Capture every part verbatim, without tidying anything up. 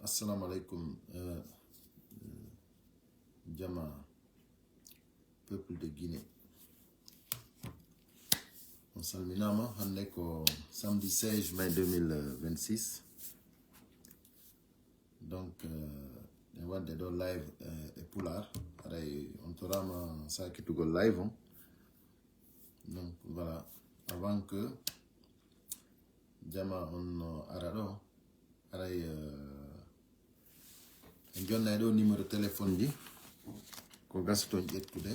Assalamu alaikum, euh, euh, jama, peuple de Guinée. On salminama, hannde ko samedi seize mai deux mille vingt-six. Donc, euh, en wadde ɗo live, euh, e Pulaar. Haray on torama sakitugol live on. Donc, voilà. Avant que jama on, euh, ara ɗo, haray, euh, en jonnay ɗo numéro téléphone ji. Ko gasa toon ƴettude.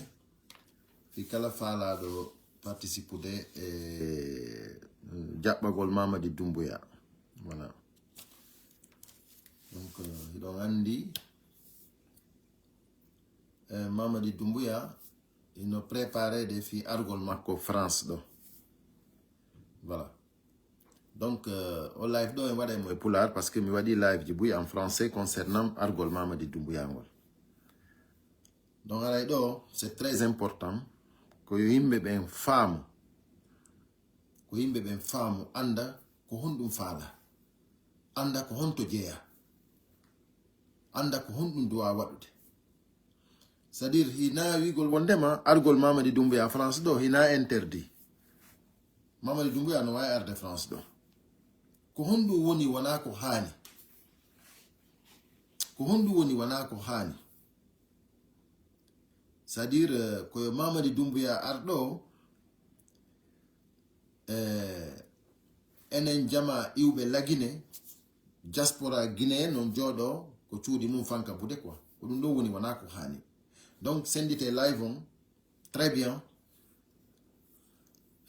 Fi kala faalaɗo participude e, euh, jaɓɓagol Mamadi Doumbouya. Voilà. Donc, euh, hiɗon anndi, euh, Mamadi Doumbouya ino préparé de fi argol makko France ɗo. Voilà. Donc, euh, o live ɗo en waɗay mo e Pulaar parce que mi waɗi live ji buy en français concernant argol Mamadi Doumbouya ngol. Donc, haray ɗo, c'est très important ko yo yimɓe ɓen faamu, ko yimɓe ɓen faamu, annda ko honɗum faala, annda ko honto jeya, annda ko honɗum duwa waɗude. C'est-à-dire, hina wiigol wondema argol Mamadi Doumbouya France ɗo hina interdit. Mamadi Doumbouya no waawi arde France ɗo. Ko honɗum woni wona ko haani? Ko honɗum woni wona ko haani? C'est-à-dire, euh, ko yo Mamadi Doumbouya ar ɗo, euh, enen jama iwɓe Lagine, diaspora guinéen non jooɗo ko cuuɗi mum fanka bude quoi. Ko ɗum ɗo woni wona ko haani. Donc, sendite live on. Très bien.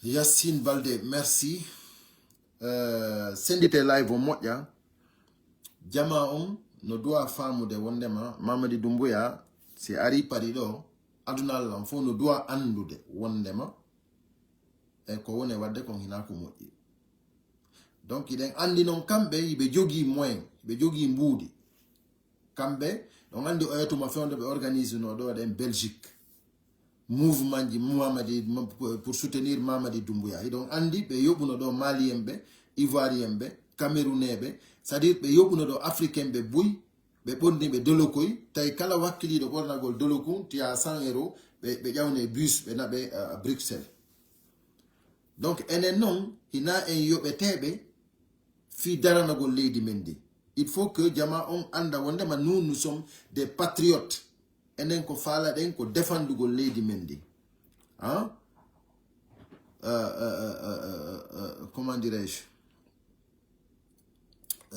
Yassine Balde, merci. Euh, sendite live on moƴƴa. Jama on no duwa faamude wondema Mamadi Doumbouya si ari Paris ɗo, aduna lan fof no duwa anndude wondema e ko woni wadde kon hina ko moƴƴi. Donc, hiɗen anndi non kamɓe hiɓe jogii moyen, hiɓe jogii mbuuɗi. Kamɓe, on anndi oya tuma fewndo ɓe organise no ɗo ɗen Belgique. Mouvement ji Mamadi, pour soutenir Mamadi Doumbouya. Hiɗon anndi ɓe yoɓuno ɗo Malien ɓe, Ivoirien ɓe, Camerounais ɓe, c'est-à-dire ɓe yoɓuno ɗo Africain ɓe buy, ɓe ɓorni ɓe dolokoy, tawi kala wakkiliiɗo ɓornagol dolokun, tiya cent euros, ɓe, ɓe ƴawne bus, ɓe naɓe, euh, Bruxelles. Donc, enen non, hina en yoɓeteeɓe fii daranagol leydi men ndi. Il faut que jama on annda wondema nous, nous sommes des patriotes. Enen ko faalaɗen ko defandugol leydi men ndi. Hein? Euh, euh, euh, euh, euh, euh, comment dirais-je?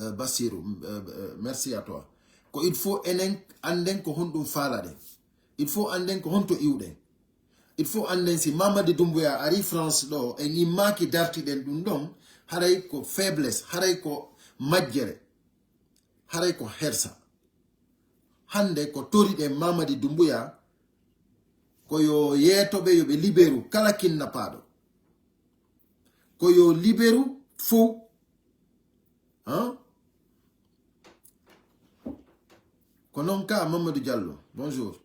Euh, Bassirou, euh, euh, merci à toi. Ko il faut enen annden ko honɗum faalaɗen. Il faut annden ko honto iwɗen. Il faut annden si Mamadi Doumbouya ari France ɗo, en immaaki dartiɗen ɗum ɗon, haray ko faiblesse, haray ko majjere, haray ko hersa. Hannde ko toriɗen Mamadi Doumbouya, ko yo yeetoɓe yo ɓe liberu kala kinnapaaɗo. Ko yo liberu fow. Hein? Ko non ka Mamadou Diallo, bonjour.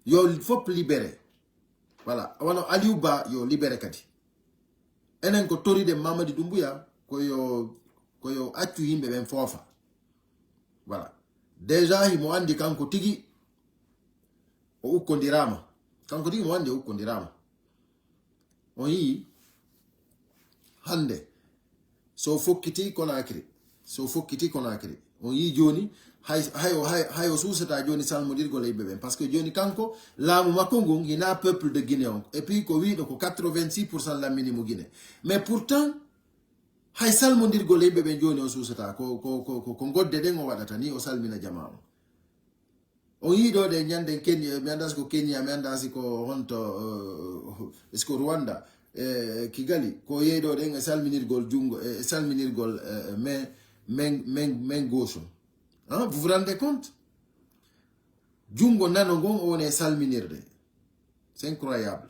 Yo fof libéré. Voilà, wano Aliou Ba yo libéré kadi. Enen ko toriɗen Mamadi Doumbouya, ko yo, ko yo accu yimɓe ɓen foofa. Voilà. Déjà himo anndi kanko tigi o ukkondirama. Kanko tigi mo anndi o ukkondirama. On yii hannde, so fokkiti Conakry, so fokkiti Conakry, on yii jooni, hay, hay, o- hay, hay o suusata jooni salmondirgol e yimɓe ɓen. Parce que jooni kanko, laamu makko ngun, hina peuple de Guinée on. Et puis ko wiiɗo ko quatre-vingt-six pour cent lammini mo Guinée. Mais pourtant, hay salmondirgol e yimɓe ɓen jooni o suusata. Ko, ko, ko, ko, ko ngodde ɗen o waɗata ni, o salmina jama on. On yii ɗo ɗe ñanden Kenya, mi anndaa si ko Kenya, mi anndaa si ko honto, euh, est-ce que Rwanda, e Kigali, ko yeeyi ɗo ɗen e salminirgol junngo, e salminirgol, euh, men, men, men, men gauche on. Hein, vous vous rendez compte? Junngo nano ngon o woni e salminirde. C'est incroyable.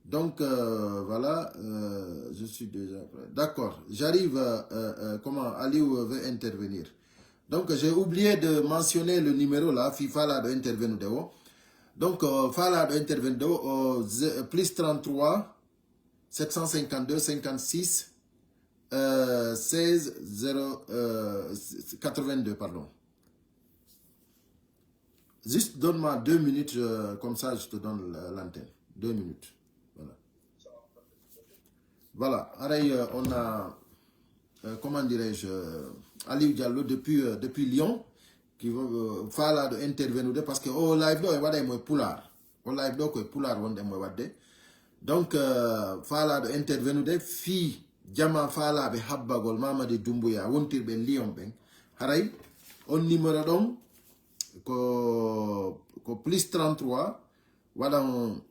Donc, euh, voilà, euh, je suis déjà prêt. D'accord, j'arrive, euh, euh, euh, comment, Aliou veut intervenir. Donc, j'ai oublié de mentionner le numéro là, fi faalaɗo intervenude o. Donc, euh, faalaɗo intervenude o, euh, ze- plus trente-trois, sept cent cinquante-deux, cinquante-six, Euh, seize zéro, euh, quatre-vingt-deux, pardon. Juste donne-moi deux minutes, euh, comme ça je te donne la- l'antenne. Deux minutes. Voilà. Voilà. Aray, euh, on a, euh, comment dirais-je, euh, Aliou Diallo depuis, euh, depuis Lyon, qui va, euh, faalaɗo intervenir parce que o live ɗo e waɗa e mo e pulaar. O live ɗo ko e pulaar wonde mo e waɗde. Donc, euh, faalaɗo intervenir fii jama faalaɓe habbagol Mamadi Doumbouya wontirɓe Lyon ɓen. Haray on numéro ɗon ko, ko plus trente-trois, waɗan,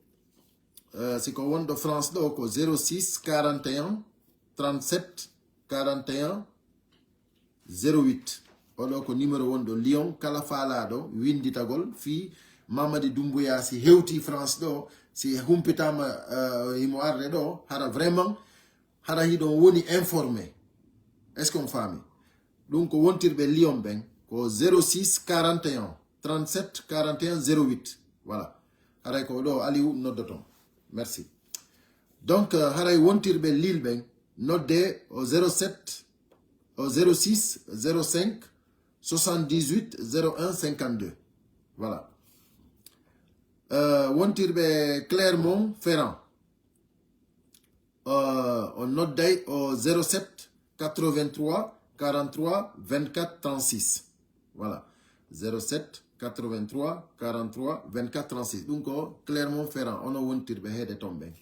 euh, si ko wonɗo France ɗo ko zéro six quarante et un trente-sept quarante et un zéro huit. Oɗo ko numéro wonɗo Lyon. Kala faalaɗo winditagol fii Mamadi Doumbouya si hewti France ɗo, si humpitama, euh, himo arde ɗo, hara vraiment, hara hiɗon woni informé. Est-ce qu'on faami? Ɗum ko wontirɓe Lyon ɓen, ko zéro six quarante et un trente-sept quarante et un zéro huit. Voilà. Haray ko ɗo Aliou noddoton. Merci. Donc, euh, haray wontirɓe Lille ɓen, nodde o zéro sept, o zéro six zéro cinq soixante-dix-huit zéro un cinquante-deux. Voilà. Euh, wontirɓe Clermont-Ferrand, euh, on nodday o zéro sept quatre-vingt-trois quarante-trois vingt-quatre trente-six. Voilà. Zéro sept quatre-vingt-trois quarante-trois vingt-quatre trente-six. Ɗum ko Clermont-Ferrand, ono wontirɓe heede ton ɓen.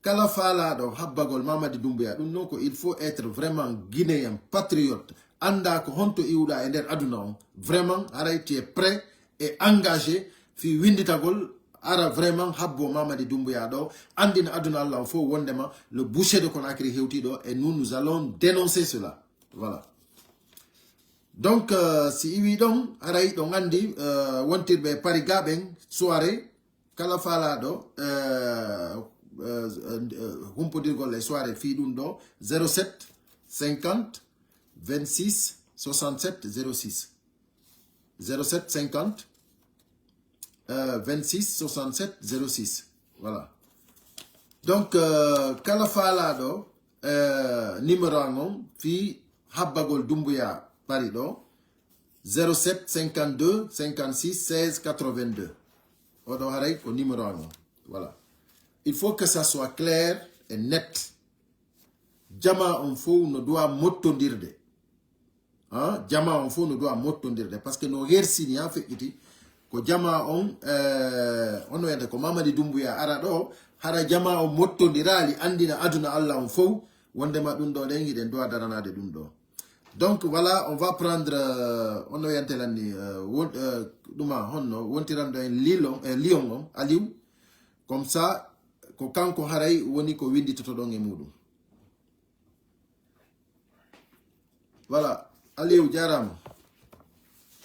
Kala faalaɗo habbagol Mamadi Doumbouya, ɗum non ko il faut être vraiment guinéen, patriote, annda ko honto iwɗa e nder aduna on, vraiment haray tu es prêt et engagé fii winditagol, ara vraiment habbo Mamadi Doumbouya ɗo, andina aduna Allah on fof wondema le boucher de Conakry hewti ɗo, et nous, nous allons dénoncer cela. Voilà. Donc, euh, si iwi ɗon, haray ɗon andi, euh, wontirɓe Paris ga ɓen, soirée, kala faalaɗo, euh, euh, euh, humpodirgol e soirée fii ɗum ɗo, zéro sept cinquante vingt-six soixante-sept zéro six. Zéro sept cinquante, euh, vingt-six soixante-sept zéro six. Voilà. Donc, euh, kala faalaɗo, euh, numéro an on fii habbagol Doumbouya Paris ɗo, zéro sept cinquante-deux cinquante-six seize quatre-vingt-deux. Oɗo haray ko numéro an on. Voilà. Il faut que ça soit clair et net. Jama on fof no doit mottondirde. Hein? Jama on fof no doit mottondirde. Parce que no hersini ha feƴƴiti, ko jama on, euh, ono wiyata ko Mamadi Doumbouya ara ɗo, hara jama on mottondiraali, andina aduna Allah on fof, wondema ɗum ɗo ɗen, hiɗen doit daranaade ɗum ɗo. Donc voilà, on va prendre, euh, ono wiyante lanni, euh, won-, euh, ɗuma honno, wontiranɗo en Lyon, eh, Lyon on, Aliou. Comme ça, ko kanko haray woni ko winditotoɗon e muɗum. Voilà, Aliou, jaaraama.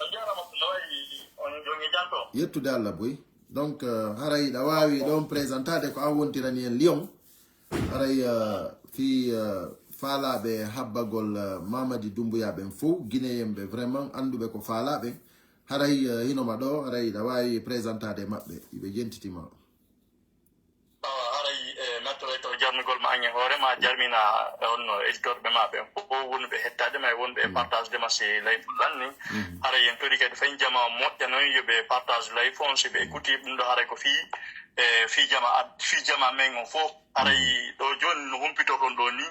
On jaaraama, no wayi, on jonngi jam to? Yettude Allah boy. Donc, euh, haray ɗa waawi ɗon présentade ko an wontirani en Lyon. Haray, euh, fii, euh, faalaaɓe habbagol, euh, Mamadi Doumbouya ɓen fof, Guinéen ɓe vraiment annduɓe ko faalaaɓe. Haray, euh, hino ma ɗo, haray ɗa waawi présentade maɓɓe, iɓe jentitima. Awa, haray, e, mettoɗen to jarnugol ma an e hoore ma, jarmina, e, on no éditeur ɓe ma ɓen fof, wonɓe hettaade ma e wonɓe e partage de ma si live lanni. Haray en tori kadi fay jama moƴƴa noon, yo ɓe partage live on, si ɓe écouti ɗum ɗo, haray ko fii, e, fii jama ad-, fii jama men on fof. Haray ɗo jooni no humpitoton ɗo ni,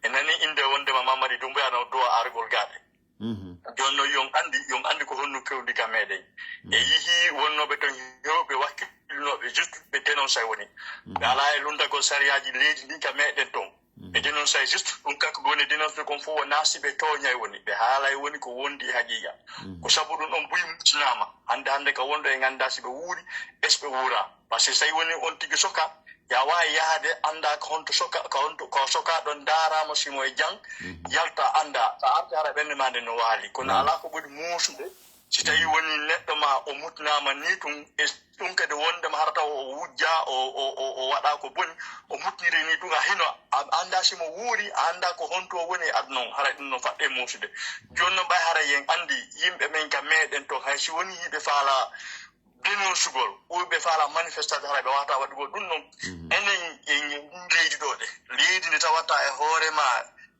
e nani innde wondema Mamadi Doumbouya no duwa argol gaaɓe. Jooni noon, yon anndi, yon anndi ko honno fewndi ka meɗen. E yihii wonnooɓe toon heewɓe wakkilnooɓe juste ɓe dénoncé woni. Ɓe alaa e lunndagol sariyaaji leydi ndin ka meɗen toon. Ɓe dénoncé juste ɗum, kanko ɓe woni dénoncé kon fof wonaa si ɓe tooñay woni, ɓe haalay woni ko wondi e haqiiqa. Ko sabu ɗum ɗon buy muccinaama. Hannde hannde ka wonɗo e nganndaa si ɓe wuuri, est-ce ɓe wuuraa. Parce que so tawi woni on tigi soka, ya waawi yahaade anndaa ko honto soka, ko honto, ko soka ɗon ndaaraama simo e jam, yalta anndaa. So a arti hara ɓernde maa nden no waali. Kono alaa ko ɓuri muusude, si tawi woni neɗɗo ma o mutnaama nii tun, e ɗum kadi wondema hara taw o wujjaa, o, o, o, o waɗaa ko boni, o mutniri nii tun, a hino, a anndaa simo wuuri, a anndaa ko honto o woni e aduna on. Hara ɗum no faɗɗe muusude. Jooni noon ɓay hara yen anndi yimɓe men ka meɗen toon, hay si woni yiɓe faala dénoncugol, ɓurɓe faala manifestation, hara ɓe wata waɗugol ɗum ɗon. Enen en leydi ɗo de. Leydi ndi tawata e hoore ma,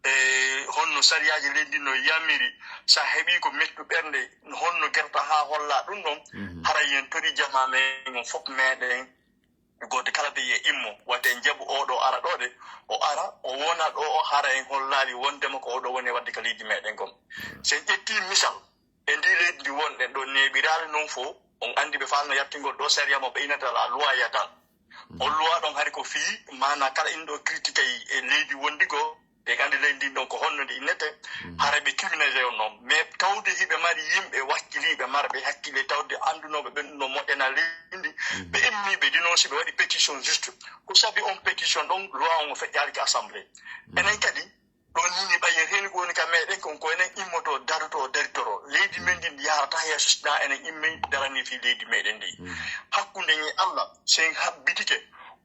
e honno sariyaaji leydi no yamiri, so a heɓii ko mettu ɓernde, honno gerta haa holla ɗum ɗon, haray yen tori jamaa men on fof meɗen gooto kala ɓe yiya immo, wata en jaɓu oo ɗoo ara ɗoo de, o ara, o wona ɗoo, o hara en hollaali wondema ko oo ɗoo woni e waɗde ka leydi meɗen kon. So en ƴettii misal, e ndii leydi ndi wonɗen ɗoo neeɓiraali non fof, on anndi ɓe faalno yattingol ɗoo sariya mo ɓe inata la loi Yatal. On loi ɗon hari ko fii, maanaa kala inɗo critique e leydi wondi goo, ɓe nganndi leydi ndin ɗon ko honno ndi innete, hara ɓe criminalisé on noon. Mais tawde hiɓe mari yimɓe wakkiliiɓe marɓe hakkille, tawde anndunooɓe ɓen ɗum no moƴƴana leydi ndi, ɓe immi ɓe dénoncé, ɓe waɗi pétition juste. Ko sabi on pétition ɗon, loi on o feƴƴaali ka assemblée. Enen kadi, ɗon nini ɓaye heni ko woni ka meɗen kon, ko enen immoto, daroto, daritoro. Leydi men ndin yaarata yeeso si na enen immi darani fii leydi meɗen ndi. Hakkunde en e Allah, si en habbitike,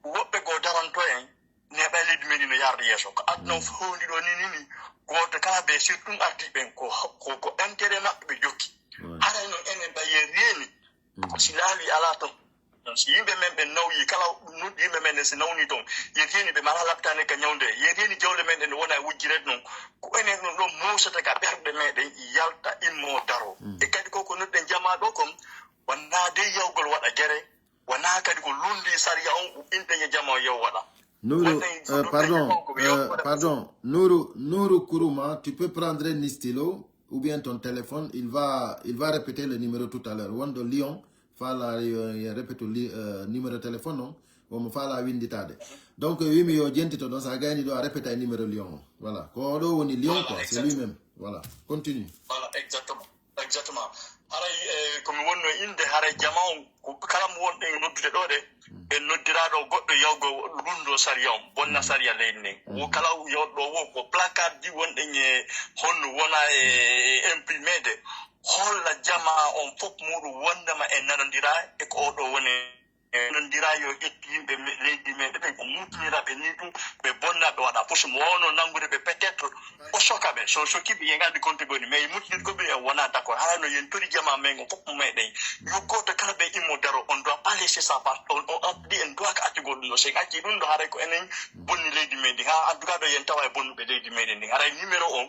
woɓɓe goo daranto en, ne ɓay leydi men ndi no yaarde yeeso. Ko aduna o fof ndi ɗoo nini ni, gooto kala ɓe, surtout ardiiɓe ɓen, ko, ko, ko intérêt maɓɓe ɓe jokki. Haray noon enen ɓay yen reeni, si laawi alaa toon. Si yimɓe men ɓe nawyi, kala noddi yimɓe men ɓen si nawni toon, yen heni ɓe mala laptaani ka ñawde, yen heni jawle men ɗen wona e wujjireede noon. Ko enen ɗum ɗoo muusata ka ɓerɗe meɗen, yalta, immo, daro. E kadi ko ko nodden jamaa ɗoo kon, wonaa dey yawgol waɗa gere, wonaa kadi ko lundi sariya on, inɗen e jamaa o yaw waɗa. Nuru, Wonɗen euh, pardon, jamaa ko ɓe yaw euh, waɗa. Pardon, Nuru, Nuru Kuruma, tu peux prendre un stylo ou bien ton téléphone, il va, il va répéter le numéro tout à l'heure. Wonɗo Lyon, fala euh, répéter le euh, numéro téléphone, non? Bon, fala winditade. Donc, oui, mais yo jenti to, donc ça gagne, il doit répéter un numéro Lyon. Voilà. Ko ɗo woni Lyon, quoi, c'est lui-même. Voilà. Continue. Voilà, exactement. Exactement. Haray eh, ko mi wonno inde haray jama on, ko kala mo wonɗen e noddude ɗo de, en noddiraaɗo goɗɗo yawgo lundo sariya on, bonna sariya leydi ndin. Wo kala yawɗo wo ko placardji wonɗen e honno wona e imprimede, holla jama on fof muɗum wondema e nanodira e ko oɗo woni e nanodira yo ƴettu yimɓe leydi meɗen ɓen o mutinira ɓe ni ɗum ɓe bonna ɓe waɗa puso mo wawno nangude ɓe peut-être o soka ɓe so soki ɓe yen andi konte ɓe woni mais mutnir ko ɓe en wona d'accord hara no yen tori jama men o fof meɗen yo goto kala ɓe immo daro on doit pas laisser ça part on on addi en doit ko accugol ɗum ɗo sen acci ɗum ɗo haray ko enen bonni leydi meɗen ha en tout cas ɗo yen tawa e bonnuɓe leydi meɗen ndin haray numéro on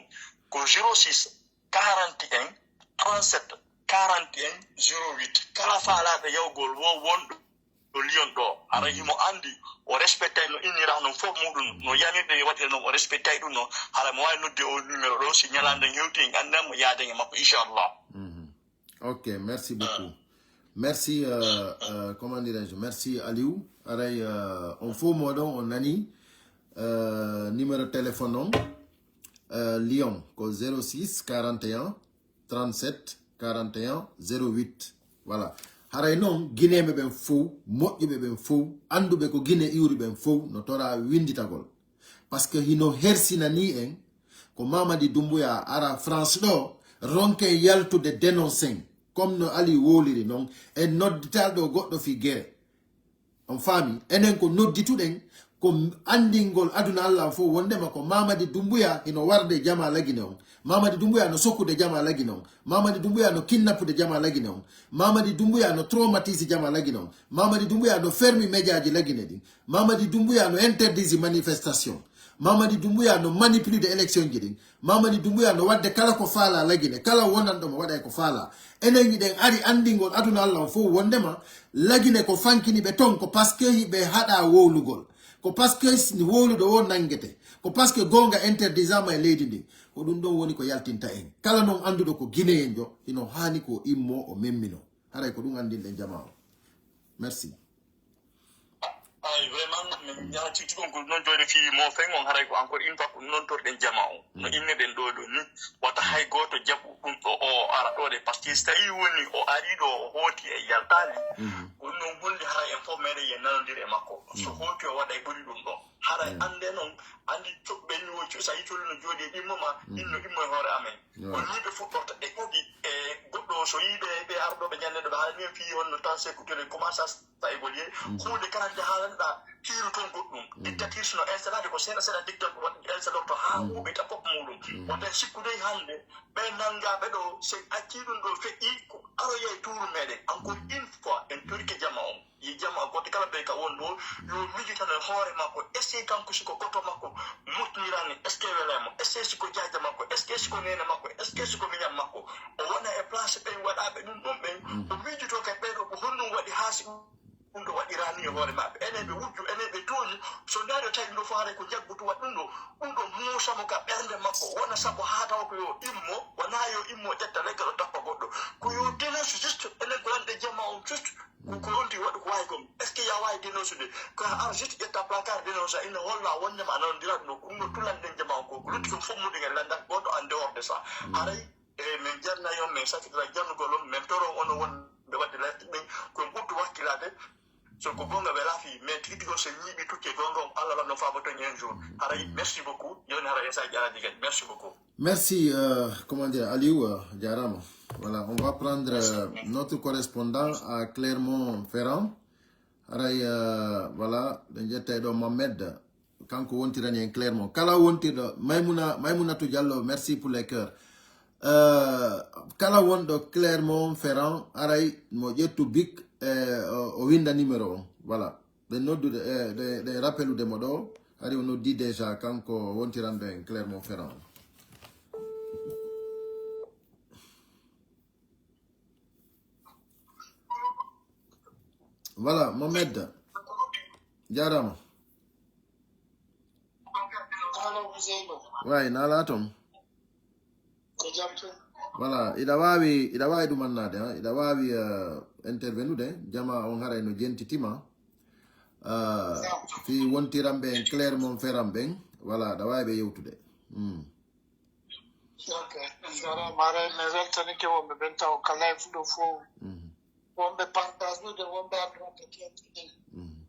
ko zéro six quarante et un trente-sept quarante et un zéro huit kala faalaɗo yawgol wo wonɗo ɗo Lyon ɗo hara himo andi o respectay no innira non fof muɗum no yamirɗe yo waɗire non o respectay ɗum no hara mo wawi nodde o numéro ɗo si ñalande hewti en andan mo yaaden e makko inchallah Ok, merci beaucoup. Merci, euh, euh, comment dirais-je, merci Aliou. Aray, euh, on fof moɗon, on nani euh, numéro téléphone on euh, Lyon ko zéro six quarante et un trente-sept quarante et un zéro huit. Voilà. Haray noon guinéɓe ɓen fof moƴƴuɓe ɓen fof annduɓe ko guiné iwri ɓen fof no tora winnditagol. Parce que hino hersinani en ko Mamadi Doumbouya ara France ɗo ronke yaltude dénoncen comme no Ali wowliri noon e nodditaɗo goɗɗo fi guerre. On faami enen ko noddituɗen ko anndingol aduna Allah fof wondema ko Mamadi Doumbouya hino warde jama lagine on. Mamadi Doumbouya no sokkude jama lagine on. Mamadi Doumbouya no kinnappude jama lagine on. Mamadi Doumbouya no traumatise jama lagine on. Mamadi Doumbouya no fermi médiaji lagine ɗin. Mamadi Doumbouya no interdisi manifestation. Mamadi Doumbouya no manipulier élection ji ɗin. Mamadi Doumbouya no waɗde kala ko faala lagine kala wonanɗo mo waɗay ko faala. Enen hiɗen ari anndingol aduna Allah on fof wondema lagine ko fankini ɓe ton ko parce que hiɓe haɗa wowlugol. Ko parce que wowluɗo o nanngete. Ko parce que goonga interdisama e leydi ndin. Ko ɗum ɗon woni ko yaltinta en. Kala non annduɗo ko guinéen jo hino haani ko immo o memmino. Haray ko ɗum anndinɗen jama o. Merci. Ay vraiment min ñaati ɗum ko noon jooni fii mo fen on haray ko encore une fois ko noon torɗen jama on no inneɗen ɗo ɗo ni wata hay gooto jaɓu ɗum ɗo o ara ɗo de par ce que si tawi woni o ari ɗo o hooti e yaltaali ɗum noon holli haray en fof meɗen yen nanodiri e makko so hooti o waɗa e ɓuri ɗum ɗo haray annde noon anndi ɓenni o so tawi coli no jooɗi e ɗimmo ma ɗin no ɗimmo e hoore amen ko ni ɓe fuɗɗorta e kadi e goɗɗo so yiiɓe ɓe arɗoɓe ñande ɗo ɓe haala ni en fii honno tan sécurité commence à ça évolué huunde kala nde haalanɗa hiiru toon goɗɗum dictature sino installade ko seeɗa seeɗa dictature waɗ installorto haa huuɓita pop muɗum wota sikkude hannde ɓe nanngaɓe ɗo so acci ɗum ɗo feƴƴi ko aroya e tuuru meɗen encore une fois en torike jama on e jama goɗɗo kala ɓe ka won ɗo, yo mijitano e hoore makko. Est-ce que kanko siko goto makko moƴƴirani? Est-ce que welay mo? Est-ce que siko jaaja makko? Est-ce que siko nene makko? Est-ce que siko miñam makko? O wona e place ɓen waɗaɓe ɗum ɗum ɓen. O miijito kay ɓeɗo ko honɗum waɗi haa si ɗum ɗo waɗirani e hoore maɓɓe. Enen ɓe wujju, enen ɓe tooñi. So ndaari o tawi ɗum ɗo fof haray ko jaggutu waɗi ɗum ɗo. Ɗum ɗo muusa mo ka ɓernde makko. Wona sabu haa tawa ko yo immo, wona yo immo ƴetta leggal o tappa goɗɗo. Ko yo dénonce juste, enen ko wonde jama on juste. Ko ko yonti waɗu ko wawi kon. Est-ce que ya wawi dénonce de? Ko a ar juste ƴetta placard dénonce, ina holla wonde ma nanondira ɗum ɗo. Ɗum no tulan ɗen jama on ko. Ko lutti kon fof muɗum en landat goɗɗo en dehors de ça. Haray e min jarna yon, min safitira jannugol on, min toro on wonɓe wadde layɓe ɓen, ko en ɓurtu wakkilade. So ko gonga ɓe laafi, mais tigi tigi o so ñiiɓi tukke gonga on, Allah lanno faabo ton un jour. Haray, merci beaucoup. Joni haray esa jaraji kadi. Merci beaucoup. Merci, euh, comment dire, Aliou, euh, jarama. Voilà, on va prendre euh, notre correspondant à Clermont-Ferrand. Haray, euh, voilà, ɓe ƴettay ɗo Mohamed. Kanko wontirani en Clermont. Kala wontirɗo, Maimouna, Maimounata Diallo, merci pour les cœurs. Euh, kala wonɗo Clermont-Ferrand, haray mo ƴettu bic, e o, o winda numéro on. Voilà. Ɓe noddude, e, ɗe, ɗe rappelude mo ɗo. Hari o noddi déjà kanko wontiranɗo en Clermont-Ferrand. Voilà, Mohamed. Jarama. Allo, Ousseynou. Way, nala ton. Ko jam tun. Voilà, iɗa wawi, iɗa wawi ɗumannade, ha? Iɗa wawi euh, intervenude, jama on haray no jentitima. Euh, fi wontiranɓe en Clermont-Ferrand ɓen, voilà, aɗa wawi ɓe yewtude. Hmm. Ok, jarama, haray mi weltanike wonɓe ɓen taw ka live ɗo fof. Mhm. Wonɓe partage ɗude, wonɓe addude kenti ɗin. Mhm.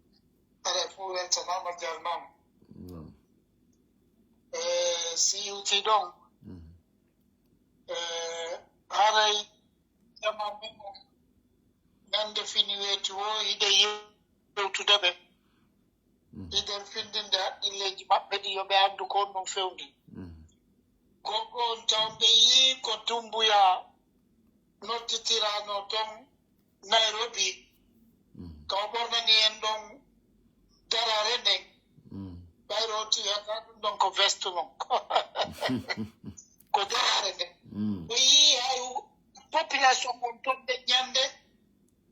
Haray fof weltanama, jarnama. Non. E si iwti ɗon, Mhm. e haray jama men o, ñande fini weeti o, hiɗe yewtude ɓe. Mhm. Hiɗen findinde haqqilleeji maɓɓe ɗi, yo ɓe anndu ko honɗum fewndi. Mhm. Goɗɗo on taw ɓe yii ko Dumbuya nodditirano ton Nairobi. Mhm. Ka o ɓornani en ɗon darare nden. Mhm. Ɓayro o tiyata ɗum ɗon ko veste non. Ko darare nden. Mhm. O yii hay population on ton ɓe ñande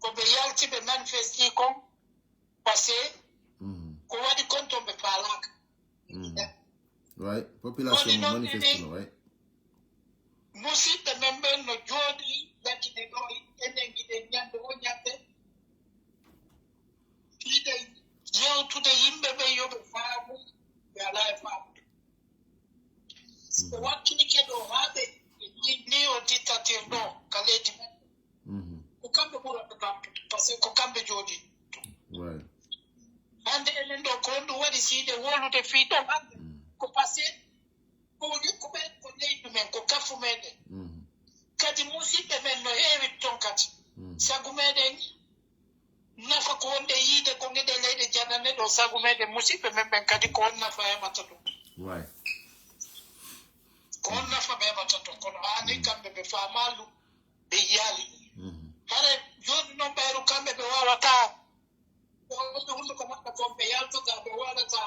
ko ɓe yalti ɓe manifesti kon. Parce que Mhm. ko waɗi kon ton ɓe faalaaka. Mhm. Way, population Woni noon manifeste enen no way. Musidɓe men ɓen no jooɗi, lagine ɗo, enen giɗen ñande o ñande. Hiɗen yewtude yimɓe ɓen yo ɓe faamu, ɓe alaa e faamude. So Mhm. wakkilike ɗo haa ɓe ni, ni o dictateur ɗo ka leydi men. Mhm. Ko kamɓe ɓurata tampude, parce que ko kamɓe jooɗi. Way. Hannde enen ɗo ko honɗum waɗi si hiɗen wowlude fii ɗon hannde? Mhm. Ko parce que ko woni ko ɓen ko leydi men, ko kafu meɗen. Mhm. Kadi musiɓɓe men no heewi ton kadi. Mhm. Sagu meɗen nafa ko wonde yiide ko ngeɗe leyɗe janane ɗo, sagu meɗen musiɓɓe men ɓen kadi ko on nafa heɓata ɗum. Way. Ko on nafa ɓe heɓata ton, kono haani kamɓe ɓe faama ɗum, ɓe yiyaali ɗum. Mhm. Hare jooni noon ɓayru kamɓe ɓe waawataa, ko wonɓe hunduko maɓɓe kon ɓe yaltata, ɓe waɗata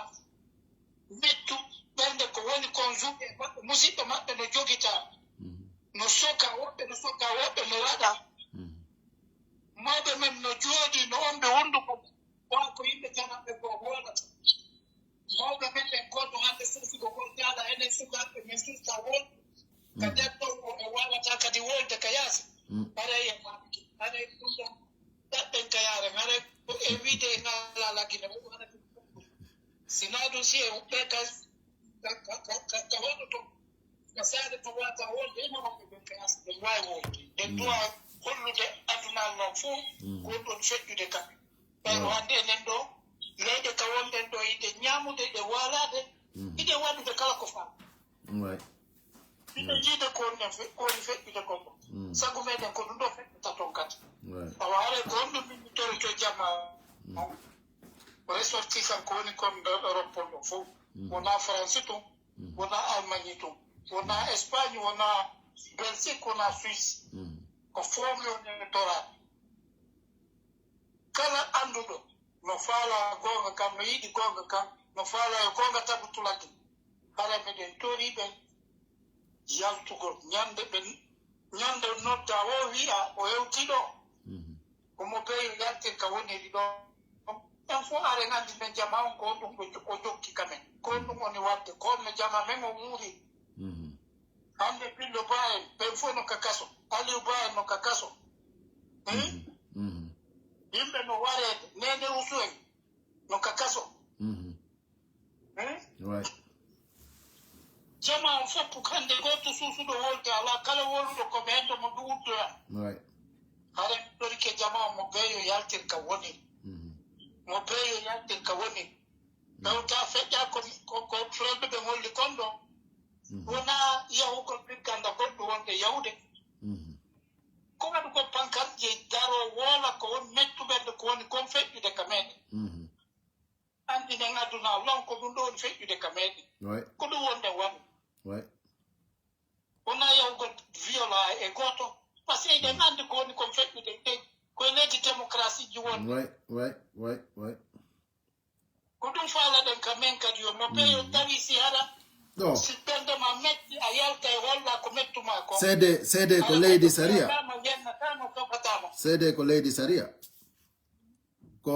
mettu ɓernde ko woni kon juuɓe maɓɓe, musiɓɓe maɓɓe no jogita, Mhm. no soka, woɓɓe no soka, woɓɓe no waɗa. Mhm. Mawɓe men no jooɗi, no on ɓe hunduko, wa ko yimɓe jananɓe ko wolata. Mawɓe men ɓen goɗɗo hannde suusugo gol jaala enen sukaaɓe men suusa wolde. Ka Mhm. nder ɗon o, o waawata kadi wolde ka yaasi. Mhm. Haray e maɓɓe, haray ɗum ɗon ɗaɓɓen ka yaaren, haray ko e wiide e ngalaa lagine, o waɗa ɗum. Sinaa ɗum si e ɓe ka, ka, ka, ka, ka, ka hoɗo to, ka saare to wata wolde, e maɓɓe ɓen ka yaasi, ɓe waawi wolde. Ɓe Mm. duwa hollude aduna non fof, Mm. ko ɗon feƴƴude kamɓe. Ɓayro Waaw. hannde enen ɗo, leyɗe ka wonɗen ɗo, hiɗe ñaamude, hiɗe waalaade, Mhm. hiɗe waɗude kala ko faa. Way. Hiɗe Mm. yiide ko woni fe-, ko woni feƴƴude kon ɗo. Mm. Sagu meɗen ko ɗum ɗo feƴƴata ton kadi. Way. Awa haray ko honɗum min mi torito jama Mm. ressortissant ko woni kon nder Europe on ɗo fof. Mm. Wona France tun, Mm. wona Allemagne tun, wona Espagne, wona Belgique, wona Suisse. Mm. Ko fof mi on e toraade. kala annduɗo no faala goonga kan, no yiɗi goonga kan, no faala yo goonga tagu Tulagi. Hara meɗen tori ɓe yaltugol ñande ɓe, ñande nodda o wi'a o hewti ɗo. Omo beyo yaltir ka woniri ɗo. En fof are nganndi men jama on ko ɗum o jokki ka men. Ko ɗum woni waɗde. Ko no jama men o wuuri. Hannde Pillo Ba en, ɓen fof no ka kaso. Aliou Ba en no ka kaso. Hmm? Yimɓe no wareede. Nene Usu en no ka kaso. Hmm? Ouais. Jama on fof hannde gooto suusuɗo wolde alaa, kala woluɗo ko ɓeento mo ɗum uddoya. Ouais. Hara mi torike jama on mo beyo yaltir ka woni. Mhm. Mo beyo yaltir ka woni. Tawta feƴƴa ko, ko, ko frelɓe ɓe ngolli kon ɗo. Mhm. Wona yahugol ɓigganda goɗɗo wonde yahude. Mhm. Ko waɗugol pankarte je daro woola ko won mettuɓerde ko woni kon feƴƴude ka meɗen. Mhm. Anndi nden aduna lon ko ɗum ɗo woni feƴƴude ka meɗen. Ouais. Ko ɗum wonde waɗu. Ouais. Wona yahugol viola e gooto. Parce que eɗen anndi ko woni kon feƴƴude. Koye leydi démocratie ji woni. Ouais, ouais, ouais, ouais. Ko ɗum faalaɗen ka men kadi yo mo peyo tawi si hara Ɗo. Si ɓernde ma metti a yalta e holla ko mettuma ko. Seede, seede ko leydi sariya. Tama yennatama toppatama. Seede ko leydi sariya. Ko,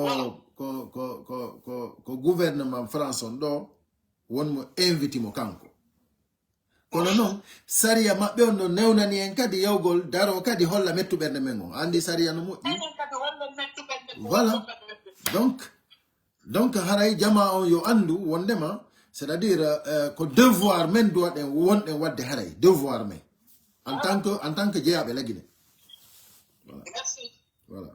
ko, ko, ko, ko, ko gouvernement France on ɗo won mo invité mo kanko. Kono noon, sariya maɓɓe on no newnani en kadi yawgol daro kadi holla mettu ɓernde men on. Anndi sariya no moƴƴi. Enen kadi holla mettu ɓernde ko Voilà. holla ɓernde. Donc, donc haray jama on yo anndu wondema, c'est-à-dire, euh, ko devoir men duwaɗen wonɗen wadde haray, devoir men. En tant que, en tant que jeyaɓe Lagine. Merci. Voilà.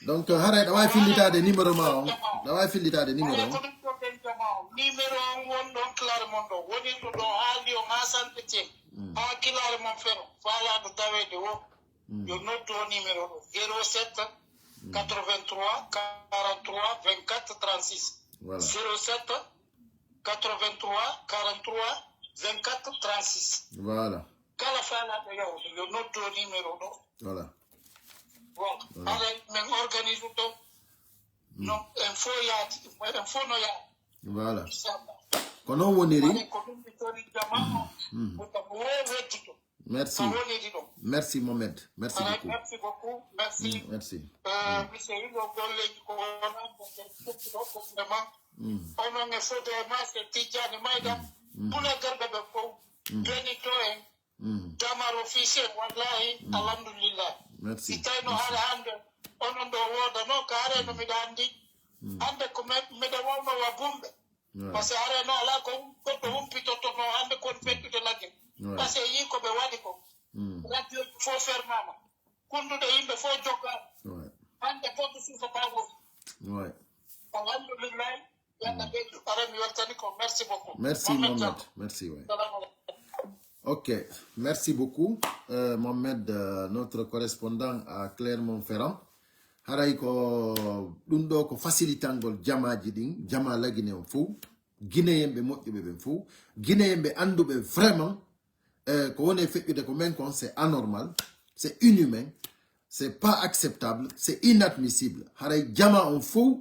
Donc haray ɗa wawi fillitade numéro ma on. Ɗa wawi fillitade numéro Hara on. ko ɗum ko ɓen jama on. Numéro on won ɗon Clermont ɗo. Wonirɗo ɗo haa Lyon, haa Saint-Étienne. Haa Clermont Ferrand. Faalaɗo taweede o. Yo noddu o numéro ɗo. zéro sept quatre-vingt-trois quarante-trois vingt-quatre trente-six. Voilà. Zéro sept quatre-vingt-trois quarante-trois vingt-quatre trente-six. Voilà. Kala faalaɗo yawde yo noddu o numéro ɗo. Voilà. Bon, hara men organise ɗo. Non, en fof yaadi, en fof no yaadi. Voilà. Inchallah. Ko noon woniri. Hara ko ɗum mi tori jama o. Ko ko wo wedduto. Merci. Ko woniri ɗo. Merci Mohamed. Merci Hara beaucoup. Merci beaucoup. Merci. Mm, merci. Euh, monsieur Hilo golleji ko wona ko ɗo ko vraiment. Onon e fodde e ma se Tijjani Mayda. Pula garɓe ɓe fof. Benito en. Mm, Damaro Fischer, wallahi, alhamdulillah. Merci. Si tawno haala hannde, onon ɗo woodano, ka hareno miɗa anndi. Hannde ko me- miɗa wawno wa bumɓe. Ouais. Parce que hareno alaa ko goɗɗo humpitottono hannde kon feƴƴude Lagine. Ouais. Parce que yii ko ɓe waɗi ko. Mm, Radio ji fof fermama. Kunduɗe yimɓe fof jokka. ouais. Hannde fof ko suufa bago. Ouais. Alhamdulillah. Yalla ɓeydu. Hara mi weltani ko. Merci beaucoup. Merci Mohamed Mohamed. Diallo. Merci, ouais. Salam alaikum. Ok, merci beaucoup, euh, Mohamed, euh, notre correspondant à Clermont-Ferrand. Haray ko ɗum ɗo ko facilitangol jamaaji ɗin, jama Lagine on fof, Guinéen ɓe moƴƴuɓe ɓen fof, Guinéen ɓe annduɓe vraiment, euh, ko woni e feƴƴude ko men kon, c'est anormal, c'est inhumain, c'est pas acceptable, c'est inadmissible. Haray jama on fof,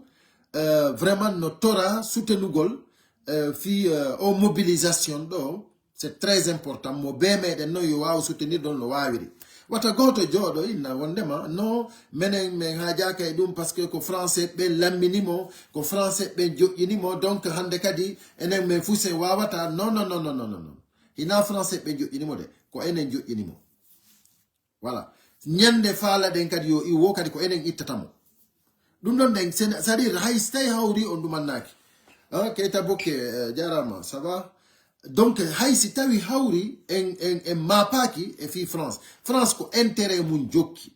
euh, vraiment no tora soutenugol, euh, fi, euh, o mobilisation ɗo, c'est très important. Mo be meɗen noon yo waaw soutenir ɗon no waawiri. Wata gooto jooɗo inna wondema no menen men haajaaka e ɗum parce que ko français ɓen lammini mo, ko français ɓen joƴƴini mo, donc hannde kadi enen men fof sen waawata. Non, non, non, non, non, non. Hina français ɓen joƴƴini mo de, ko enen joƴƴini mo. Voilà. Ñande faalaɗen kadi yo iwo kadi ko enen ittata mo. Ɗum ɗon ɗen, c'est-à-dire hay so tawi hawri on ɗumannaaki. Ah, Keita Bokke, eh, jarama, ça va? Donc hay si tawi hawri en, en, en mapaaki e fii France. France ko intérêt mum jokki.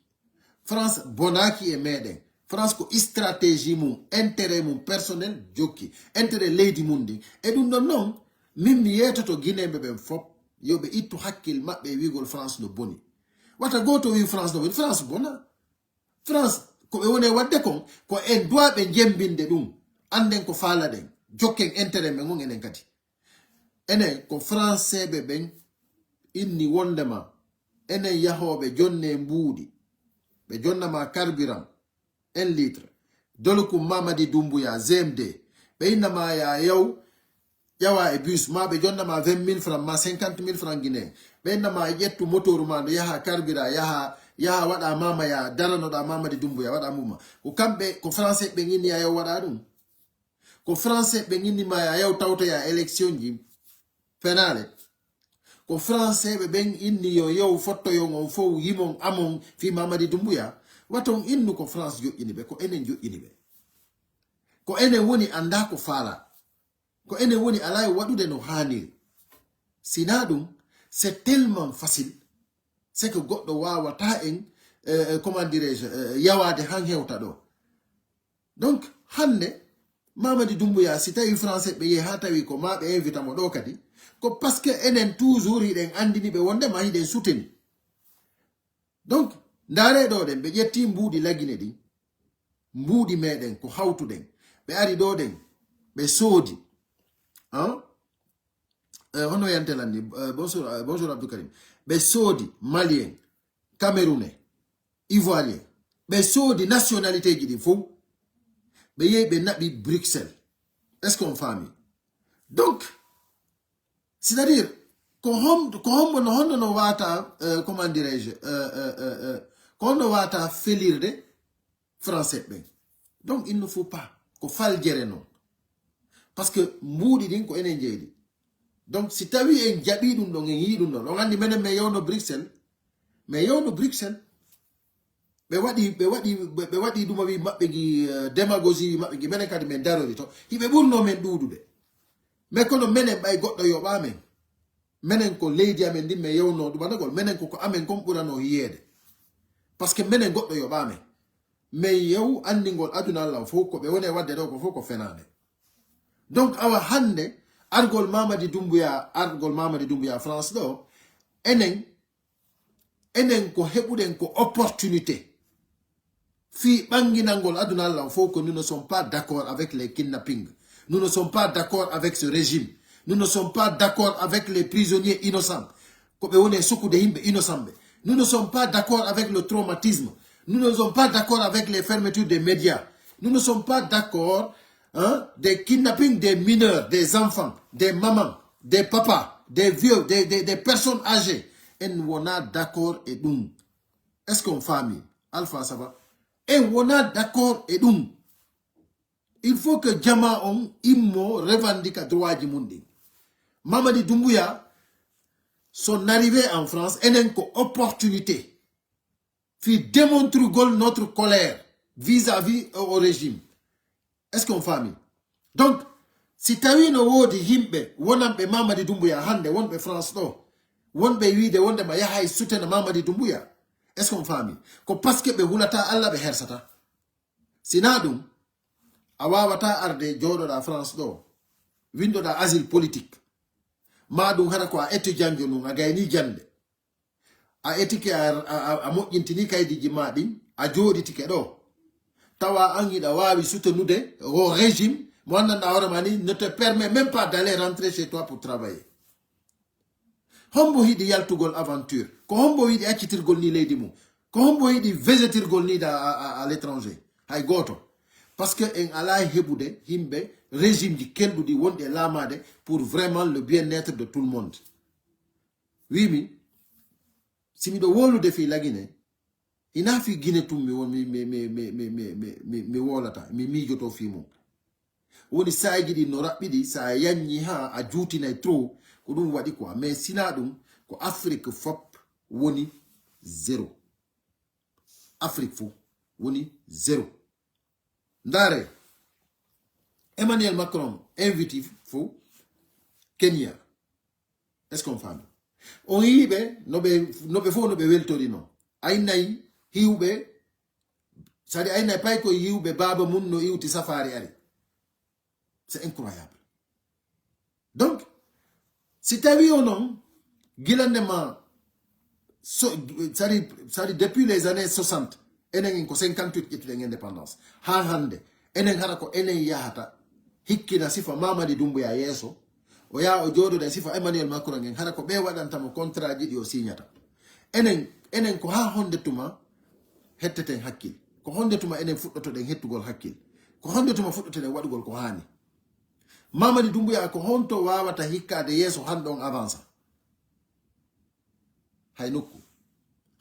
France bonaaki e meɗen. France ko stratégie mum, intérêt mum personnel jokki. Intérêt leydi mum ndin. E ɗum ɗon noon, min mi yeetoto Guinéeɓe ɓen fop, yo ɓe ittu hakkil maɓɓe e wiigol France no boni. Wata gooto wi France no boni. France bona. France, ko ɓe woni e waɗde kon, ko en duwa ɓe jembinde ɗum. Annden ko faalaɗen. Jokken intérêt men on enen kadi. Enen ko français ɓe ɓen inni wondema enen yahooɓe jonne mbuuɗi. Ɓe jonna ma carburant, un litre. Dolokum Mamadi Doumbouya, G M D. Ɓe inna ma ya yaw, ƴawa e bus, ma ɓe jonna ma vingt mille francs, ma cinquante mille francs guinéen. Ɓe inna ma ƴettu motoru ma no yaha carburant, yaha, yaha waɗa mama ya, daranoɗa Mamadi Doumbouya, waɗa muma. Ko kamɓe, ko français ɓe inni ya yaw waɗa ɗum. Ko français ɓe inni ma ya yaw tawta ya élection ji penale. Ko français ɓe ɓen inni yo yaw fottoyon on fow yimon amon fi Mamadi Doumbouya. Waton innu ko France joƴƴini ɓe, ko enen joƴƴini ɓe. Ko enen woni anda ko faala. Ko enen woni ala e waɗude no haaniri. Sina ɗum, c'est tellement facile. C'est que goɗɗo wawata en, euh, euh, comment dirais-je, euh, yawaade han hewta ɗo. Donc, hannde, Mamadi Doumbouya, si tawi français ɓe yehi ha tawi ko ma ɓe invita mo ɗo kadi, ko parce que enen toujours hiɗen andini ɓe wonde ma hiɗen suteni. Donc, ndaare ɗo ɗen, ɓe ƴetti mbuuɗi Lagine ɗin, mbuuɗi meɗen, ko hawtuɗen. Ɓe ari ɗo ɗen, ɓe soodi. Hein? Euh, hono yante lanni, euh, bonjour, euh, bonjour Abdou Karim. Ɓe soodi Malien, Camerounais, Ivoirien. Ɓe soodi nationalité ji ɗin fow. Ɓe yehi ɓe naɓi Bruxelles. Est-ce qu'on faami? Donc, c'est-à-dire, ko hom-, ko hombo no, honno no wata, euh, comment dirais-je, euh, euh, euh, euh, ko honno wata felirde français ɓen. Donc, il ne faut pas ko faljere non. Parce que mbuuɗi ɗin ko enen jeydi. Donc, si tawi en jaɓi ɗum ɗon, en yii ɗum ɗon, on andi menen men yewno Bruxelles, men yewno Bruxelles. Ɓe waɗi, ɓe waɗi, ɓe, ɓe waɗi ɗum wi maɓɓe gi, euh, démagogie wi maɓɓe gi, menen kadi men darori to. Hiɓe ɓurno men ɗuuɗude. Mais kono menen ɓay goɗɗo yoɓa men. Menen ko leydi amen ndin men yewno ɗumanagol. Menen ko ko amen kon ɓurano hiyeede. Parce que menen goɗɗo yoɓa men. Men yew andingol aduna Allah fof ko ɓe woni e waɗde ɗo ko fof ko fenaande. Donc awa hannde argol Mamadi Doumbouya, argol Mamadi Doumbouya France ɗo, enen, enen ko heɓuɗen ko opportunité. Fii ɓanginangol aduna Allah fof ko nous ne sommes pas d'accord avec les kidnappings. Nous ne sommes pas d'accord avec ce régime. Nous ne sommes pas d'accord avec les prisonniers innocents. Ko ɓe woni e sukkude yimɓe innocent ɓe. Nous ne sommes pas d'accord avec le traumatisme. Nous ne sommes pas d'accord avec les fermetures des médias. Nous ne sommes pas d'accord, hein, des kidnappings des mineurs, des enfants, des mamans, des papas, des vieux, des, des, des personnes âgées. En wona d'accord e ɗum. Est-ce qu'on faami? Alpha, ça va? En wona d'accord e ɗum. Il faut que jama on immo revendique droit ji mun ɗin. Mamadi Doumbouya, son arrivée en France, enen ko opportunité. Fi démontrugol notre colère vis-à-vis au, au régime. Est-ce qu'on faami? Donc, si tawi no woodi yimɓe wonanɓe Mamadi Doumbouya hannde, wonɓe France ɗo, wonɓe wiide wonde ma yahay sutena Mamadi Doumbouya. Est-ce qu'on faami? Ko parce que ɓe hulata Allah, ɓe hersata. Sina ɗum, a wawata arde jooɗoɗa France ɗo, windoɗa asile politique. Ma ɗum hara ko a étudiant jo nun, a gayni jande. A étike a, a, a, a moƴƴintini kaydiji ma ɗin, a jooɗitike ɗo. Tawa an hiɗa wawi soutenude o régime, mo anndanɗa hoore ma ni, ne te permet même pas d'aller rentrer chez toi pour travailler. Hombo hiɗi yaltugol aventure? Ko hombo yiɗi accitirgol ni leydi mum? Ko hombo yiɗi vegetirgol ni da à, à, à l'étranger? Hay gooto. Parce que en ala heɓude yimɓe régime ji kelɗuɗi wonɗi e laamaade pour vraiment le bien-être de tout le monde. Wimi, si miɗo wolude fii Lagine, hina fii Gine tun mi won, mi, mi, mi, mi, mi, mi, mi, mi wolata, mi miijoto fii mum. Woni saaji ɗi no raɓɓiɗi, sa yanyi ha a juutinay trop, ko ɗum waɗi quoi. Mais sina ɗum, ko Afrique fop woni zéro. Afrique fou woni zéro. Ndare, Emmanuel Macron invite fou Kenya. Est-ce qu'on faami? On yiiɓe no ɓe, no ɓe fof no ɓe weltorino. Aynay hiwɓe, c'est-à-dire aynay pay ko yiwɓe baaba mum no iwti safari ari. C'est incroyable. Donc, si tawi o non, gila ndema, so, c'est-à-dire, c'est-à-dire depuis les années soixante, enen en ko cinquante-huit ƴettuɗen indépendance. Ha hande, enen hara ko enen yahata, hikkina sifa Mamadi Doumbouya yeeso, o yaha o jooɗoda e sifa Emmanuel Macron en, hara ko ɓe waɗanta mo contrat ji ɗi o signata. Enen, enen ko ha honde tuma hetteten hakkil. Ko honde tuma enen fuɗɗotoɗen hettugol hakkil? Ko honde tuma fuɗɗotoɗen waɗugol ko haani? Mamadi Doumbouya, ko honto wawata hikkaade yeeso hande on avansa? Hay nokku.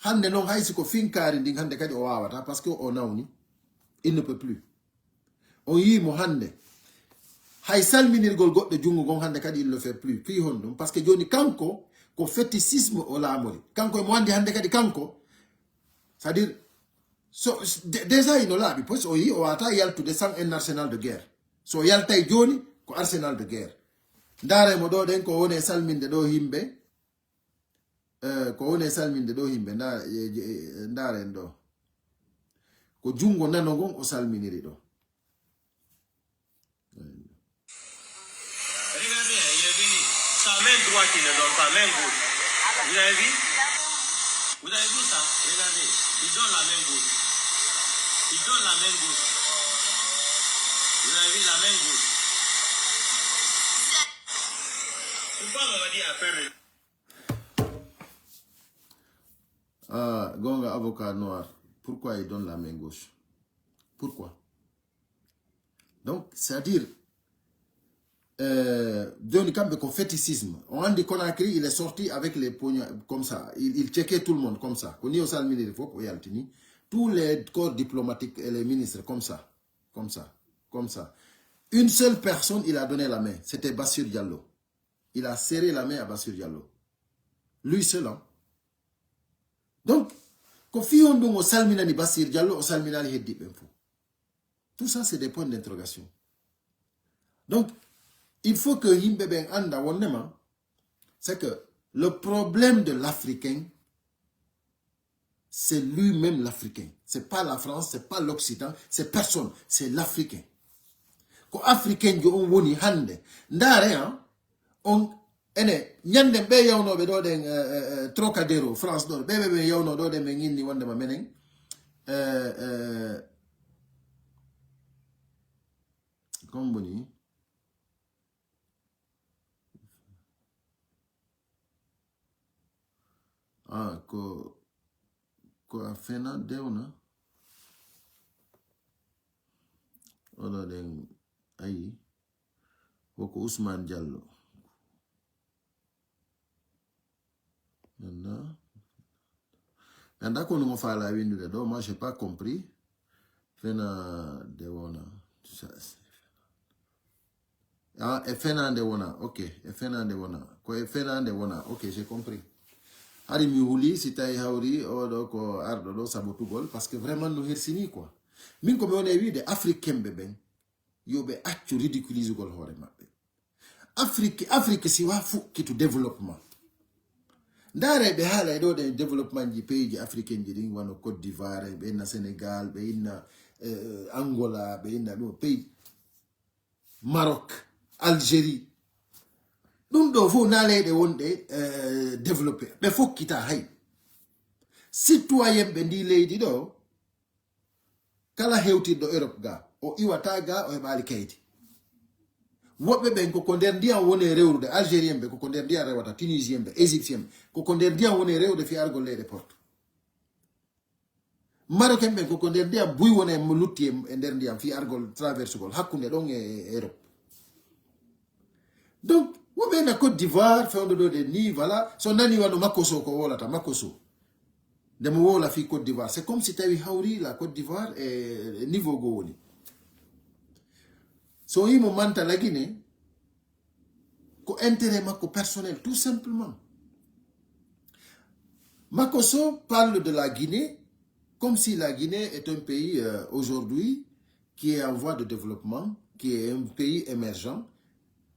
Hande non, hay si ko finkaari ndin, hande kadi o wawata, parce que o nawni. Il ne peut plus. On yii mo hande. Hay salminirgol goɗɗo junngo ngon hande kadi il le fait plus. Fii honɗum? Parce que joni kanko ko fétichisme o laamori. Kanko emo andi hande kadi kanko. C'est-à-dire, so, dé-, déjà ino laaɓi, parce que o yii o wata yaltude sans un arsenal de guerre. So yaltay joni, ko arsenal de guerre. Ndaare mo ɗo ɗen ko wone salminde ɗo himɓe. Eh, ko woni e salminde ɗo himɓe, nda-, e, e, e, ndaaren ɗo. Ko junngo nano ngon o salminiri ɗo. Regardez, il est venu. Sa main droite, il ne donne pas, main gauche. Vous avez vu? Vous avez vu ça? Regardez, il donne la main gauche. Il donne la main gauche. Vous avez vu la main gauche? Pourquoi Mamadi a peur de Ah, gonga avocat noir. Pourquoi il donne la main gauche? Pourquoi? Donc, c'est-à-dire, euh, joni kamɓe ko fétichisme. On dit Conakry, il est sorti avec les poignards comme ça. Il, il checkait tout le monde comme ça. Ko ni o salminiri fof, o yaltini. Tous les corps diplomatiques et les ministres comme ça. Comme ça. Comme ça. Une seule personne, il a donné la main. C'était Bassirou Diallo. Il a serré la main à Bassirou Diallo. Lui seul, hein. Donc, ko fii honɗum o salminani Bassirou Diallo, o salminani heddiiɓe ɓen fof? Tout ça, c'est des points d'interrogation. Donc, il faut que yimɓe ɓen anda wondema, c'est que le problème de l'Africain, c'est lui-même l'Africain. C'est pas la France, c'est pas l'Occident, c'est personne, c'est l'Africain. Ko Africain jo on woni hande. Ndaare, hein, on, ene, ñanden ɓe yawnooɓe ɗo ɗen, eh, eh, eh, Trocadéro, France ɗo, ɓe, ɓe, ɓe yawnoo ɗo ɗen, ɓe ñinni wondema menen. Eh, eh, Komboni. Ah, ko, ko a fena dewna? Oɗo ɗen, ayi, woko Ousmane Diallo. Maintenant, mi anndaa ko no mo faala winndude ɗo, moi, j'ai pas compris. Fena de wona. Ah, e fena nde wona. Ok, e fena nde wona. Ko e fena nde wona. Ok, j'ai compris. Hari mi huli si tawi hawri oɗo ko arɗo ɗo sabotugol, parce que vraiment no hersini quoi. Min ko mi woni e wiide Africain ɓe ɓen, yo ɓe accu ridiculisugol hoore maɓɓe. Afrique, Afrique siwa fuɗɗitu développement. Ndaare ɓe haala e ɗo ɗen développement ji pays ji africain ji ɗin, wano Côte d'Ivoire, ɓe inna Sénégal, ɓe inna, eh, Angola, ɓe inna ɗum pays, Maroc, Algérie. Ɗum ɗo fof na leyɗe wonɗe, eh, développé. Ɓe fokkita hay. Citoyen ɓe ndi leydi ɗo, kala hewtirɗo Europe ga, o iwata ga, o heɓaali kaydi. Woɓɓe ɓen koko nder ndiyam woni e rewrude, Algérien ɓe koko nder ndiyam rewata, Tunisien ɓe, Égyptien ɓe, koko nder ndiyam woni e rewrude fii argol leyɗe Porto. Marocain ɓen koko nder ndiyam buy woni e lutti e, e nder ndiyam fii argol traversugol hakkunde ɗon e, e Europe. Donc, woɓɓe na Côte d'Ivoire, fewndo ɗo ɗe ni, voilà, so nani wano Makosso ko wolata, Makosso. Nde mo wola fii Côte d'Ivoire. C'est comme si tawi hawri la Côte d'Ivoire e, e niveau go woni. So yimo manta la Guinée, ko intérêt makko personnel, tout simplement. Makosso parle de la Guinée comme si la Guinée est un pays, euh, aujourd'hui qui est en voie de développement, qui est un pays émergent.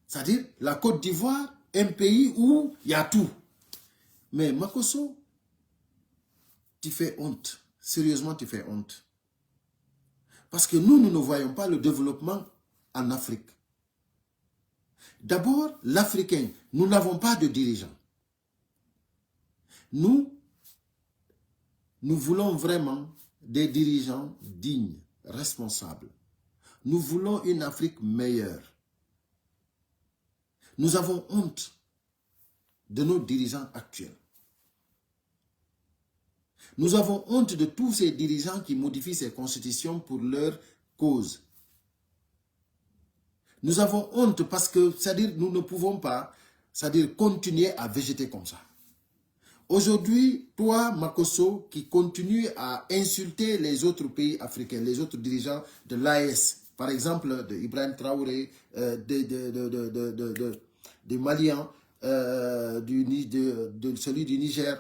C'est-à-dire, la Côte d'Ivoire, un pays où il y a tout. Mais Makosso, tu fais honte. Sérieusement, tu fais honte. Parce que nous, nous ne voyons pas le développement en Afrique. D'abord, l'Africain, nous n'avons pas de dirigeants. Nous, nous voulons vraiment des dirigeants dignes, responsables. Nous voulons une Afrique meilleure. Nous avons honte de nos dirigeants actuels. Nous avons honte de tous ces dirigeants qui modifient ces constitutions pour leur cause. Nous avons honte parce que, c'est-à-dire, nous ne pouvons pas, c'est-à-dire, continuer à végéter comme ça. Aujourd'hui, toi, Makosso, qui continue à insulter les autres pays africains, les autres dirigeants de l'A E S, par exemple, de Ibrahim Traoré, euh, de, de, de, de, de, de, de, des Maliens, euh, du Ni- de, de celui du Niger,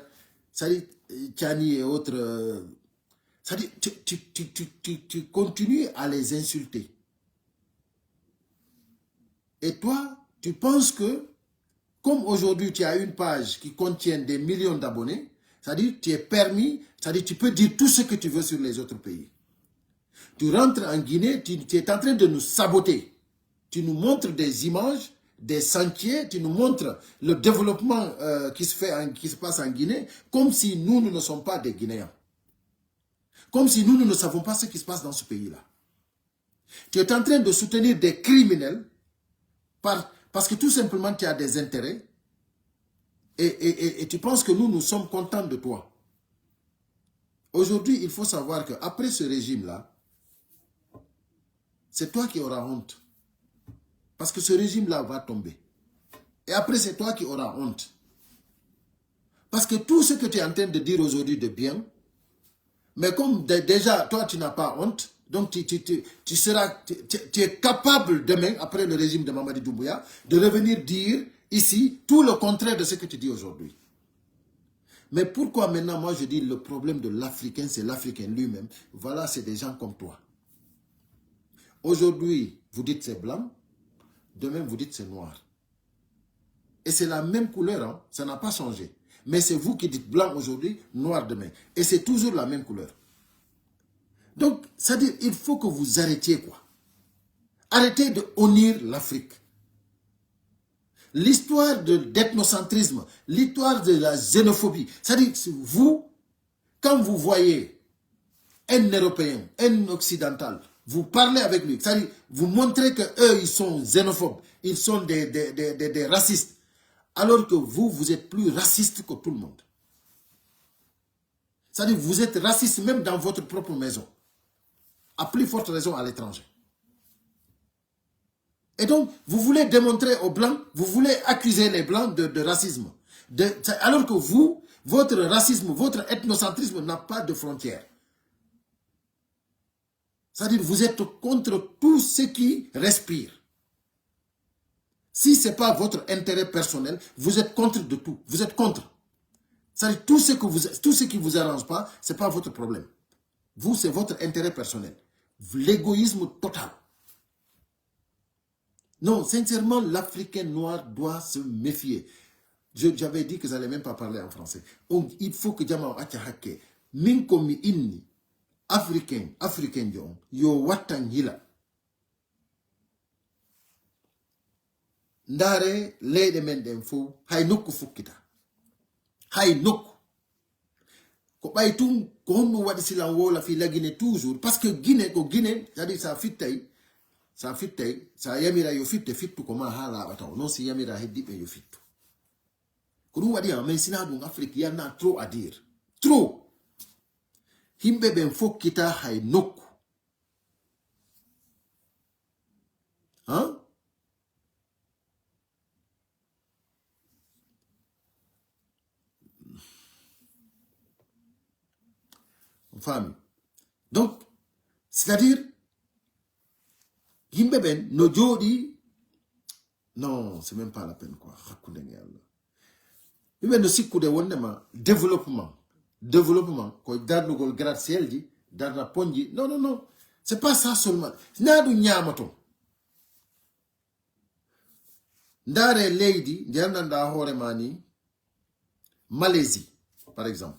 c'est-à-dire, euh, Tchani et autres, euh, c'est-à-dire, tu, tu, tu, tu, tu, tu continues à les insulter. Et toi, tu penses que, comme aujourd'hui tu as une page qui contient des millions d'abonnés, c'est-à-dire tu es permis, c'est-à-dire tu peux dire tout ce que tu veux sur les autres pays. Tu rentres en Guinée, tu, tu es en train de nous saboter. Tu nous montres des images, des sentiers, tu nous montres le développement euh, qui, se fait en- qui se passe en Guinée, comme si nous, nous ne sommes pas des Guinéens. Comme si nous, nous ne savons pas ce qui se passe dans ce pays-là. Tu es en train de soutenir des criminels par- parce que tout simplement tu as des intérêts et, et- et- et tu penses que nous, nous sommes contents de toi. Aujourd'hui, il faut savoir qu'après ce régime-là, c'est toi qui auras honte. Parce que ce régime-là va tomber. Et après, c'est toi qui auras honte. Parce que tout ce que tu es en train de dire aujourd'hui de bien, mais comme dé- déjà, toi, tu n'as pas honte, donc tu, tu- tu- tu seras, tu, tu- tu es capable demain, après le régime de Mamadi Doumbouya, de revenir dire ici tout le contraire de ce que tu dis aujourd'hui. Mais pourquoi maintenant, moi, je dis le problème de l'Africain, c'est l'Africain lui-même. Voilà, c'est des gens comme toi. Aujourd'hui, vous dites c'est blanc, demain, vous dites c'est noir. Et c'est la même couleur, hein, ça n'a pas changé. Mais c'est vous qui dites blanc aujourd'hui, noir demain. Et c'est toujours la même couleur. Donc, c'est-à-dire, il faut que vous arrêtiez, quoi. Arrêtez de honnir l'Afrique. L'histoire de- d'ethnocentrisme, l'histoire de la xénophobie, c'est-à-dire, c'est vous, quand vous voyez un Européen, un Occidental, vous parlez avec lui, c'est-à-dire, vous montrez que eux, ils sont xénophobes, ils sont des, des, des, des- des racistes, alors que vous, vous êtes plus raciste que tout le monde. C'est-à-dire, vous êtes raciste même dans votre propre maison. À plus forte raison à l'étranger. Et donc, vous voulez démontrer aux Blancs, vous voulez accuser les Blancs de, de racisme. De- c'est- alors que vous, votre racisme, votre ethnocentrisme n'a pas de frontières. C'est-à-dire, vous êtes contre tout ce qui respire. Si ce n'est pas votre intérêt personnel, vous êtes contre de tout. Vous êtes contre. C'est-à-dire, tout ce, que vous, tout ce qui ne vous arrange pas, ce n'est pas votre problème. Vous, c'est votre intérêt personnel. L'égoïsme total. Non, sincèrement, l'Africain noir doit se méfier. Je- J'avais dit que je n'allais même pas parler en français. On- il faut que jama o acca hakke. Min ko mi inni Africain, Africain jo on, yo wattan hila. Ndaare leyɗe men ɗen fof, hay nokku fukkita. Hay nokku. Ko ɓay tun, ko honɗum waɗi silan wowla fii la Guinée toujours? Parce que Guinée ko Guinée, c'est-à-dire sa fittay, sa fittay, sa yamira yo fitte, fittu ko ma haa laaɓa taw. Non si yamira heddiɓe yo fittu. Ko ɗum waɗi, ah, mais sina ɗum Afrique, y en a trop à dire. Trop. Yimɓe ɓen fokkita hay nokku. Hein? On faami? Donc, c'est-à-dire, yimɓe ɓen no jooɗi, non, c'est même pas la peine quoi, hakkunde nge Allah. Yimɓe no sikkude wondema développement, développement ko darnugol gratte-ciel ji, darna pont ji. Non, non, non. C'est pas ça seulement. Sina ɗum ñaamaton. Ndaare leydi ndi anndanɗaa hoore ma ni, Malaisie, par exemple.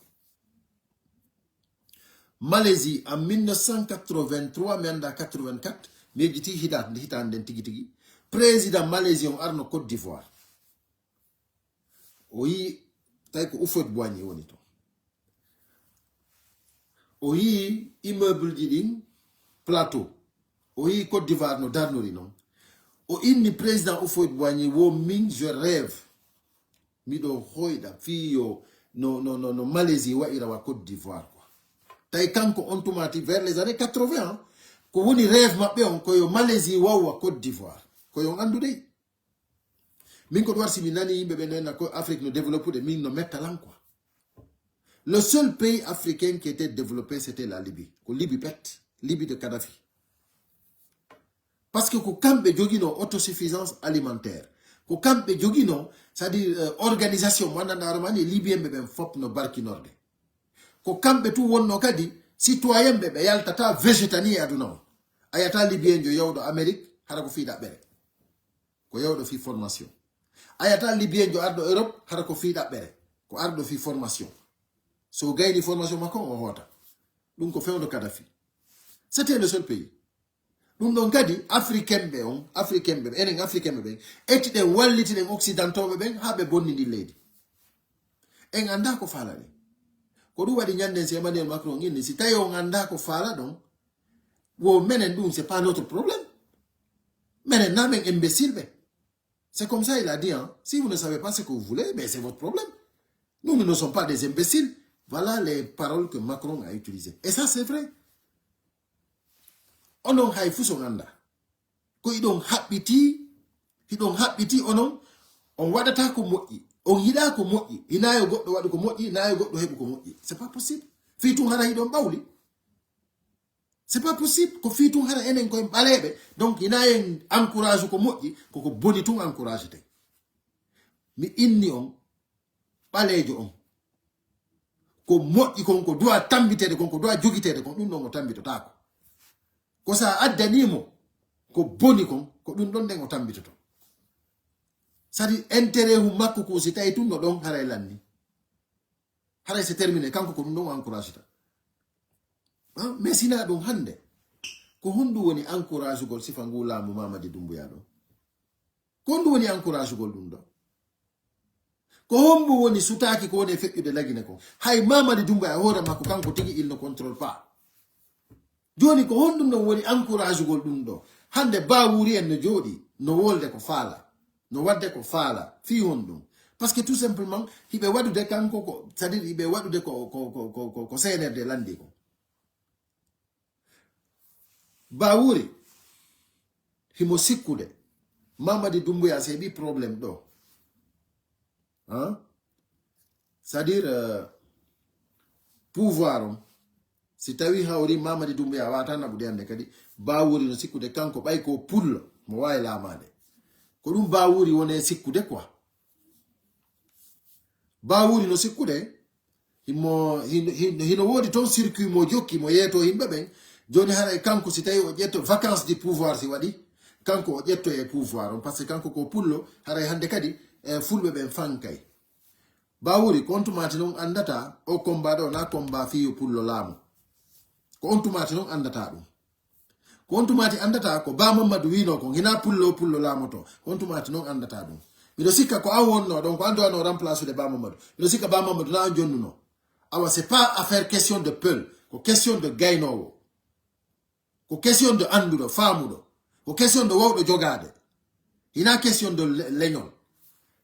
Malaisie, en mille neuf cent quatre-vingt-trois, mi annda quatre-vingt-quatre, mi yejjiti hitaande, hitaande nden tigi tigi. Président Malaisie on arno Côte d'Ivoire. O yi, tawi ko Houphouët-Boigny woni ton. O yi immeuble ji ɗin plateau. O yi Côte d'Ivoire no darnori non. O inni président Houphouët-Boigny, wo min, je rêve. Miɗo hoyɗa fii yo no, no, no, no Malaisie waɗira wa Côte d'Ivoire quoi. Tawi kanko on tumati vers les années quatre-vingts, hein, ko woni rêve maɓɓe on ko yo Malaisie waw wa Côte d'Ivoire. Ko yo on anndu dey. Min ko ɗum waɗi si mi nani yimɓe ɓe nenna ko Afrique no développé de, min no metta lan quoi. Le seul pays africain qui était développé, c'était la Libye. Ko Libye pet, Libye de Kadhafi. Parce que ko kamɓe jogino autosuffisance alimentaire. Ko kamɓe jogino, c'est-à-dire, euh, organisation mo anndanɗa hoore ma ni, Libyen ɓe ɓen fop no barkinorde. Ko kamɓe tun wonno kadi citoyen ɓe ɓe yaltata végétani e aduna o. A yata Libyen jo yawɗo Amérique, hara ko fii ɗaɓɓere. Ko yawɗo fii formation. A yata Libyen jo arɗo Europe, hara ko fii ɗaɓɓere. Ko arɗo fii formation. So gayni formation makko, o hoota. Ɗum ko fewndo Kadhafi. C'était le seul pays. Ɗum ɗon kadi, Africain ɓe on, Africain ɓe, enen Africain ɓe ɓen, eti ɗen walliti ɗen Occidentaux ɓe ɓen, haa ɓe bonni ndin leydi. En anndaa ko faala ɗen. Ko ɗum waɗi ñannden si Emmanuel Macron inni, si tawi on anndaa ko faala ɗon, wo menen ɗum, c'est pas notre problème. Menen na men imbécile ɓe. C'est comme ça il a dit, hein. Si vous ne savez pas ce que vous voulez, ben c'est votre problème. Nous, nous ne sommes pas des imbéciles. Voilà les paroles que Macron a utilisées. Et ça, c'est vrai. Onon hay fuu so ngannda. Ko hiɗon haɓɓiti, hiɗon haɓɓiti onon, on waɗata ko moƴƴi. On yiɗa ko moƴƴi. Hina yo goɗɗo waɗu ko moƴƴi, hina yo goɗɗo heɓu ko moƴƴi. C'est pas possible. Fii tun hara hiɗon ɓawli. C'est pas possible. Ko fii tun hara enen ko en ɓaleeɓe. Donc, hina en encourage ko moƴƴi, ko ko boni tun encourage te. Mi inni on, ɓaleejo on. Ko moƴƴi kon, ko duwa tambiteede kon, ko duwa jogiteede kon, ɗum ɗon o tambitotaako. Ko sa addanii mo, ko boni kon, ko ɗum ɗon ɗen o tambitoto. Sadi intérêt hu makko ko si tawi tun no ɗon haray lanni. Haray c'est terminé, kanko ko ɗum ɗon o encourage ta. Ah, mais sina ɗum hannde, ko honɗum woni encourage gol sifa ngu laamu Mamadi Doumbouya ɗo? Ko honɗum woni encourage gol ɗum ɗo? Ko hombo woni sutaaki ko woni e feƴƴude Lagine kon? Hay Mamadi Doumbouya e hoore makko kanko tigi, il ne contrôle pas. Jooni ko honɗum ɗon woni encourage gol ɗum ɗo? Hannde Bawuri en no jooɗi, no wolde ko faala, no wadde ko faala. Fii honɗum? Parce que tout simplement, hiɓe waɗude kanko ko, c'est-à-dire hiɓe waɗude ko, ko, ko, ko, ko, ko C N R D lanndi ko. Bawuri, himo sikkude. Mamadi Doumbouya, c'est bi problème ɗo. Hein? C'est-à-dire, euh, pouvoir on, si tawi hawri Mamadi Doumbouya wata naɓude hannde kadi, Bawuri no sikkude kanko ɓay ko pullo, mo waawi laamaade. Ko ɗum Bawuri woni e sikkude quoi. Bawuri no sikkude, himo, hin-, hin-, hino woodi toon circuit mo jokki, mo yeeto yimɓe ɓen. Jooni haray kanko si tawi o ƴetto vacance du pouvoir si waɗi, kanko o ƴetto e pouvoir on, parce que kanko ko pullo, haray hannde kadi, e fulɓe ɓen fankay. Bawuri, ko on tumati noon anndata, o combat ɗo na combat fii yo pullo laamu. Ko on tumati noon anndata ɗum. Ko on tumati anndata ko Ba Mamadou wiino kon, hina pullo, pullo laamoto. Ko on tumati noon anndata ɗum. Miɗo sikka ko an wonno ɗon, ko an do ano remplace de Ba Mamadou. Miɗo sikka Ba Mamadou na an jonnuno. Awa, c'est pas affaire question de peul, ko question de gaynoowo. Ko question de annduɗo, faamuɗo. Ko question de wawɗo jogaade. Hina question de le-, leñol.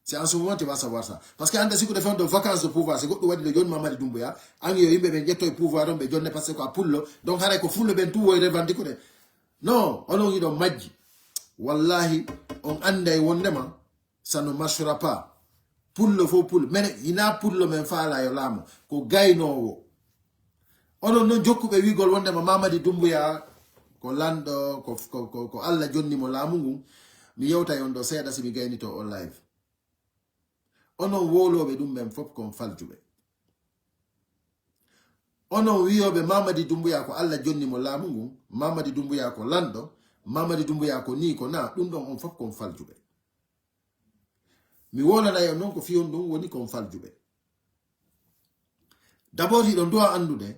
C'est en ce moment tu vas savoir ça. Parce que hannde sikkude fewndo vacance de pouvoir, si goɗɗum waɗi ɗo jooni Mamadi Doumbouya, an yo yimɓe ɓen ƴetto e pouvoir on ɓe jonne, parce que ko a pullo. Donc haray ko fulɓe ɓen tun woy revendikude. Non, onon hiɗon majji. Wallahi, on annday wondema, ça ne marchera pas. Pullo fof pullo. Mene, hina pullo men faala yo laamo. Ko gaynoowo. Onon non jokkuɓe wiigol wondema Mamadi Doumbouya ko lanɗo, ko, ko, ko, ko Allah jonni mo laamu ngun. Mi yewta e on ɗo seeɗa si mi gaynito o live. Onon wowlooɓe ɗum ɓen fof kon faljuɓe. Onon wiyooɓe Mamadi Doumbouya ko Allah jonni mo laamu ngun, Mamadi Doumbouya ko lanɗo, Mamadi Doumbouya ko nii ko naa, ɗum ɗon on fof kon faljuɓe. Mi wowlanay on non ko fii on ɗum woni kon faljuɓe. D'abord, hiɗon duwa anndude,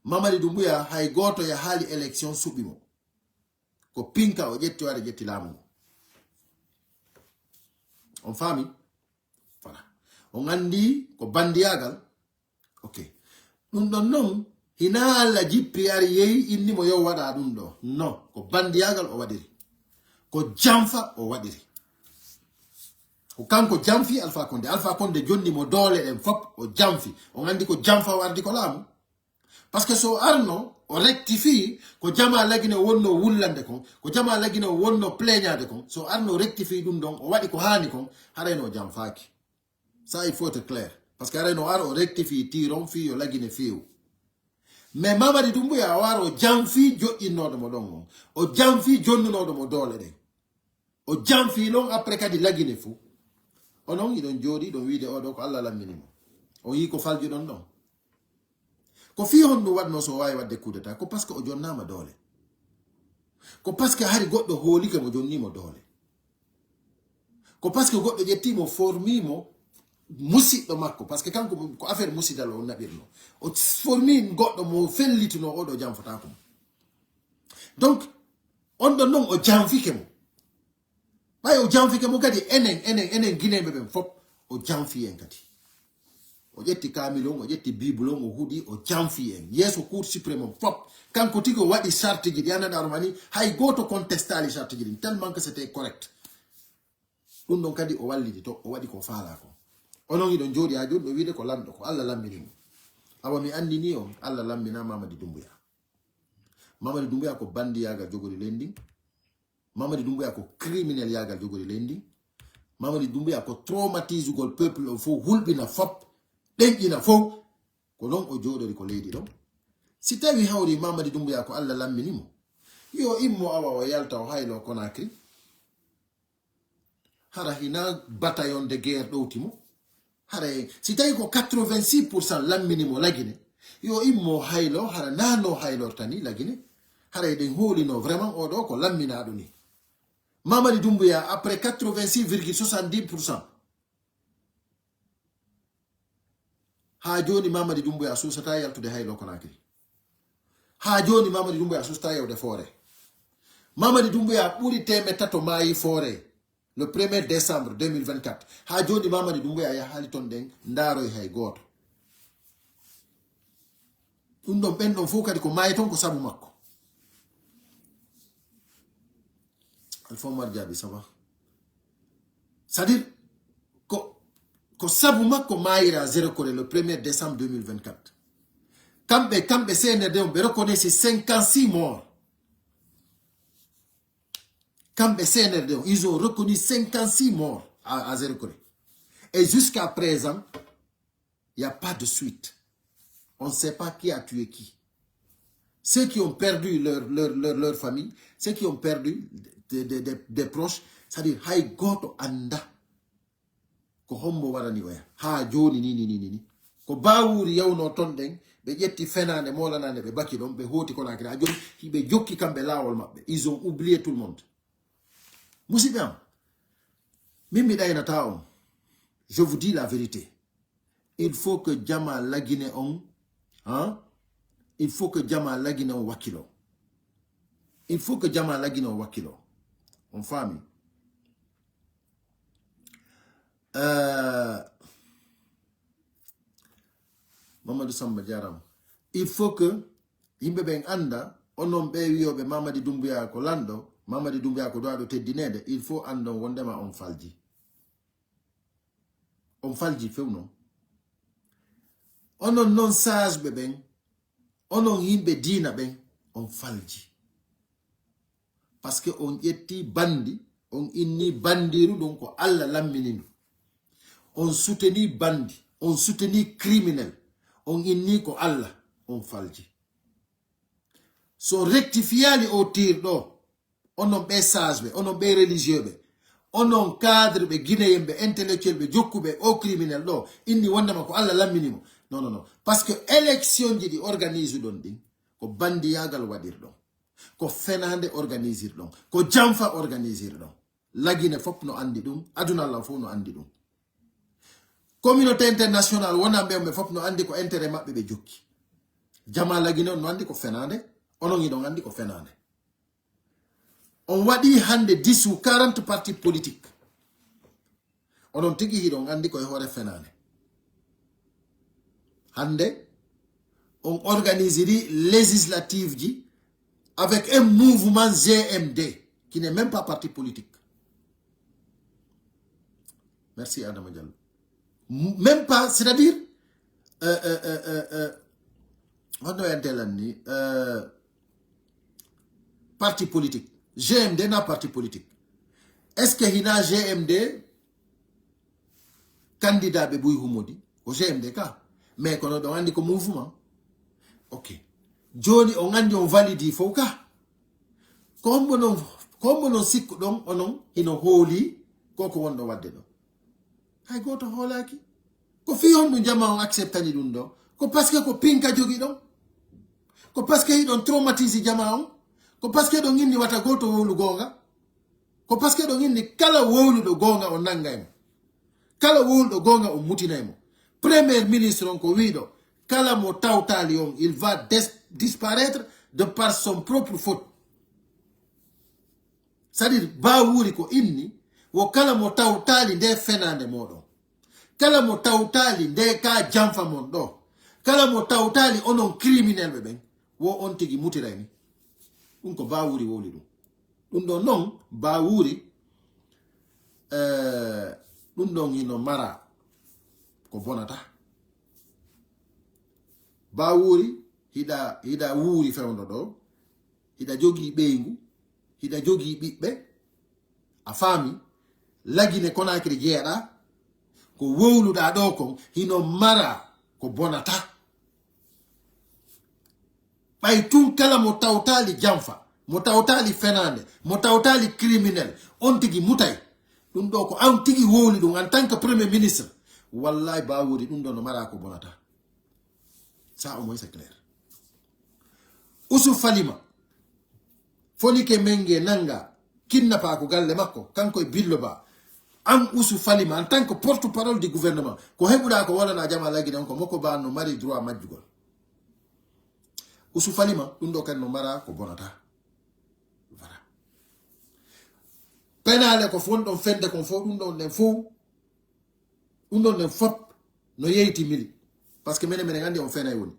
Mamadi Doumbouya hay gooto yahaali élection suɓi mo. Ko pinka o ƴetti, o ari ƴetti laamu ngu. On faami? Voilà. On anndi ko bandiyaagal. Ok. Ɗum ɗon non, hina Allah jippi ari yehi inni mo yo waɗa ɗum ɗo. Non, ko bandiyaagal o waɗiri. Ko janfa o waɗiri. Ko kanko janfi Alpha Condé. Alpha Condé jonni mo doole ɗen fop, o janfi. On anndi ko janfa o ardi ko laamu. Parce que so arno, o rectifie, ko jama Lagine wonno wullande kon, ko jama Lagine wonno plaignade kon, so arno rectifie ɗum ɗon, o waɗi ko haani kon, harayno o janfaaki. Ça, il faut être clair. Parce que harayno ar o rectifie tiron fii yo Lagine feewu. Mais Mamadi Doumbouya o ar o janfi joƴƴinnooɗo mo ɗon on. O janfi jonnunooɗo mo doole ɗen. O janfi ɗon après kadi Lagine fuu. Onon iɗon jooɗi ɗon wiide oɗo ko Allah lammini mo. On yii ko faljuɗon ɗon. Ko fii honɗum waɗno so o waawi waɗde coup d'état? Ko parce que o jonnaama doole. Ko parce que hari goɗɗo hoolike mo jonnii mo doole. Ko parce que goɗɗo ƴettii mo formii mo musiɗɗo makko. Parce que kanko ko affaire musidal o naɓirno. O formii goɗɗo mo fellitunoo oɗo janfotaako mo. Donc, on ɗon non o janfike mo. Ɓay o janfike mo kadi enen, enen, enen Guinéeɓe ɓen fop, o janfi en kadi. O ƴetti kaamil on, o ƴetti Bible on, o huɗi, o janfi en. Yeeso Cour suprême on fop. Kanko tigi o waɗi sartiji ɗi, a nana armani, hay gooto contestaali sartiji ɗin, tellement que c'était correct. Ɗum ɗon kadi o walliti to, o waɗi ko faalaa ko. Onon iɗon jooɗi haa jooni ɗo wiide ko lanɗo, ko Allah lammini mo. Awa mi anndini on, Allah lammina Mamadi Doumbouya. Mamadi Doumbouya ko bandiyaagal jogori leydi ndin. Mamadi Doumbouya ko criminel yaagal jogori leydi ndin. Mamadi Doumbouya ko traumatisugol peuple o fof, hulɓina fop, ɗenƴina fof. Ko non o jooɗori ko leydi ɗon. Si tawi hawri Mamadi Doumbouya ko Allah lammini mo, yo immo awa o yalta o haylo Conakry. Hara hina bataillon de guerre ɗowti mo. Hara e, si tawi ko quatre-vingt-six pour cent lammini mo Lagine, yo immo haylo, hara nano haylortani Lagine. Hara eɗen hoolino vraiment oɗo ko lamminaɗo ni. Mamadi Doumbouya après quatre-vingt-six virgule soixante-dix pour cent. Haa jooni Mamadi Doumbouya suusataa yaltude haylo Conakry. Haa jooni Mamadi Doumbouya suusataa yawde Foore. Mamadi Doumbouya ɓuri teemeɗɗe tato maayi Foore le premier décembre deux mille vingt-quatre. Haa jooni Mamadi Doumbouya yahaali ton ɗen ndaaroy hay gooto. Ɗum ɗon ɓen ɗon fof kadi ko maayi ton ko sabu makko. Alpha Oumar Diaby, ça va? C'est-à-dire ko, ko sabu makko maayira Zéro Kole le premier décembre deux mille vingt-quatre. Kamɓe, kamɓe C N R D on ɓe reconnaît cinquante-six morts. Kamɓe C N R D on, ils ont reconnu cinquante-six morts à, à Zéro Kole. Et jusqu'à présent, il n'y a pas de suite. On ne sait pas qui a tué qui. Ceux qui ont perdu leur, leur, leur, leur famille, ceux qui ont perdu des, des, des, des proches, c'est-à-dire hay gooto annda ko hombo warani oya. Haa jooni ni, ni, ni, ni, ni. Ko Bawuri yawno ton ɗen, ɓe ƴetti fenaande, moolanaande, ɓe baki ɗon, ɓe hooti Conakry. Haa jooni, hiɓe jokki kamɓe laawol maɓɓe. Ils ont oublié tout le monde. Musidɓe am, min mi ɗaynata on. Je vous dis la vérité. Il faut que jama Lagine on, hein? Il faut que jama Lagine on wakkilo. Il faut que jama Lagine on wakkilo. On faami? Euh, Mamadou Samba, jaaraama. Il faut que yimɓe ɓen annda, onon ɓe wiyooɓe Mamadi Doumbouya ko lanɗo, Mamadi Doumbouya ko duwaaɗo teddineede, il faut anndon wondema on falji. On falji few non. Onon non sage ɓe ɓen, onon yimɓe diina ɓen, on falji. Parce que on ƴetti bandi, on inni bandiru ɗum ko Allah lammini ndu. On soutenir bandi, on soutenir criminel, on inni ko Allah, on falji. So rectifiyaali o tir ɗo, onon ɓe sage ɓe, onon ɓe religieux ɓe, onon cadre ɓe guinéen ɓe intellectuel ɓe jokkuɓe o criminel ɗo, inni wondema ko Allah lammini mo. Non, non, non. Parce que élection ji ɗi organise ɗon ɗin, ko bandiyagal waɗirɗon. Ko fenaande organisir ɗon. Ko janfa organisir ɗon. Lagine fop no anndi ɗum. Aduna lan fof no anndi ɗum. Communauté internationale wona mbew ɓe fop no anndi ko intérêt maɓɓe ɓe jokki. Jama Lagine on no anndi ko fenaande. Onon hiɗon anndi ko fenaande. On waɗi hannde dix ou quarante partis politiques. Onon tigi hiɗon anndi koye hoore fenaande. Hannde, on organisiri législative ji avec un mouvement G M D, qui n'est même pas parti politique. Merci Adama Diallo. M- même pas, c'est-à-dire, euh, euh, euh, euh, euh, honno wiyaten lan ni, euh, parti politique. G M D na parti politique. Est-ce que hina G M D candidat ɓe Buy Humodi? Ko G M D ka. Mais kono ɗon andi ko mouvement. Ok. Joni on andi on validi fof ka. Ko hombo non, ko hombo non sikku ɗon onon hino hooli ko ko wonɗo wadde ɗon? Hay gooto hoolaaki. Ko fii honɗum jama on acceptani ɗum ɗo? Ko parce que ko pinka jogi ɗon? Ko parce que hiɗon traumatise jama on? Ko parce que ɗon inni wata gooto wowlu goonga? Ko parce que ɗon inni kala wowluɗo goonga on nangay mo. Kala wowluɗo goonga on mutinay mo. Premier ministre on ko wiiɗo, kala mo tawtaali on, il va des- disparaître de par son propre faute. C'est-à-dire, Bawuri ko inni, wo kala mo tawtaali nde fenaande moɗon. Kala mo tawtaali nde ka janfa mon ɗo. Kala mo tawtaali onon criminel ɓe ɓen, wo on tigi mutiray ni. Ɗum ko Bawuri wowli ɗum. Ɗum ɗon non, Bawuri, eh, ɗum ɗon hino mara ko bonata. Bawuri, hiɗa, hiɗa wuuri fewndo ɗo, hiɗa jogii ɓeyngu, hiɗa jogii ɓiɓɓe, a faami, Lagine Konakiri jeyaɗa, ko wowluɗa ɗo kon, hino mara ko bonata. Ɓay tun kala mo tawtaali janfa, mo tawtaali fenaande, mo tawtaali criminel, on tigi mutay. Ɗum ɗo ko an tigi wowli ɗum en tant que premier ministre. Wallahi Bawuri ɗum ɗo no mara ko bonata. Ça au moins c'est clair. Usu Falima. Fonike Menge nanga kidnapa ko galle makko, kanko e Billo Ba. An Usu Falima, en tant que porte-parole du gouvernement, ko heɓuɗa ko wonana jama Lagine on ko Moko Ba no mari droit majjugol. Usu Falima, ɗum ɗo kadi no mara ko bonata. Voilà. Penale ko wonɗon fende kon fof, ɗum ɗon ɗen fof, ɗum ɗon ɗen fof no yeyti mili. Parce que menen, menen anndi on fenay woni.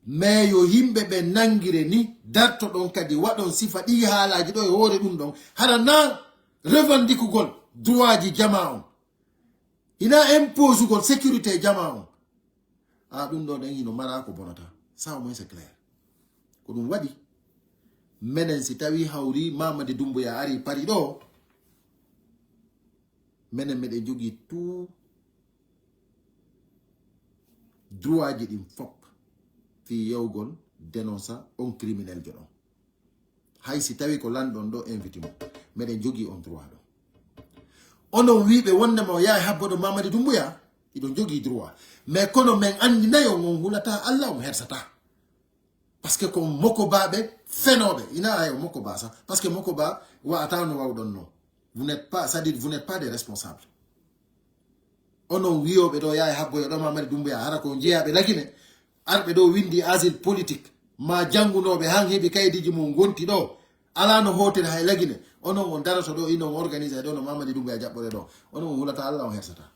Mais yo yimɓe ɓe nangire ni, dartoɗon kadi waɗon sifa ɗi haalaaji ɗo e hoore ɗum ɗon. Hara na revendikugol droitji jama on. Hina imposugol sécurité jama on. A ɗum ɗo ɗen hino mara ko bonata. Ça au moins c'est clair. Ko ɗum waɗi. Menen si tawi hawri Mamadi Doumbouya ari Paris ɗo. Menen meɗen jogii tout droitji ɗin fop. Fii yewgol dénonça on criminel jo ɗon. Hay si tawi ko lanɗon ɗo invite mo. Meɗen jogii on droit ɗo. Onon wiiɓe wonde mo yaay habboɗo Mamadi Doumbouya, iɗon jogii droit. Mais kono men anndi nayo on hulata Allah on hersata. Parce que ko Moko Ba ɓe fenooɓe. Ina ayo Moko Ba sa. Parce que Moko Ba wa'ata no wawɗon no. Vous n'êtes pas, c'est-à-dire vous n'êtes pas des responsables. Onon wiyoɓe ɗo yaay habboyo ɗo Mamadi Doumbouya hara ko jeyaɓe Lagine. Arɓe ɗo windi asile politique. Ma janngunooɓe han heɓi kaydiji mum gonti ɗo. Ala no hootiri hay Lagine. Onon on daroto ɗo inon organise ɗo no Mamadi Doumbouya jaɓɓore ɗo. Onon on hulata Allah on hersata.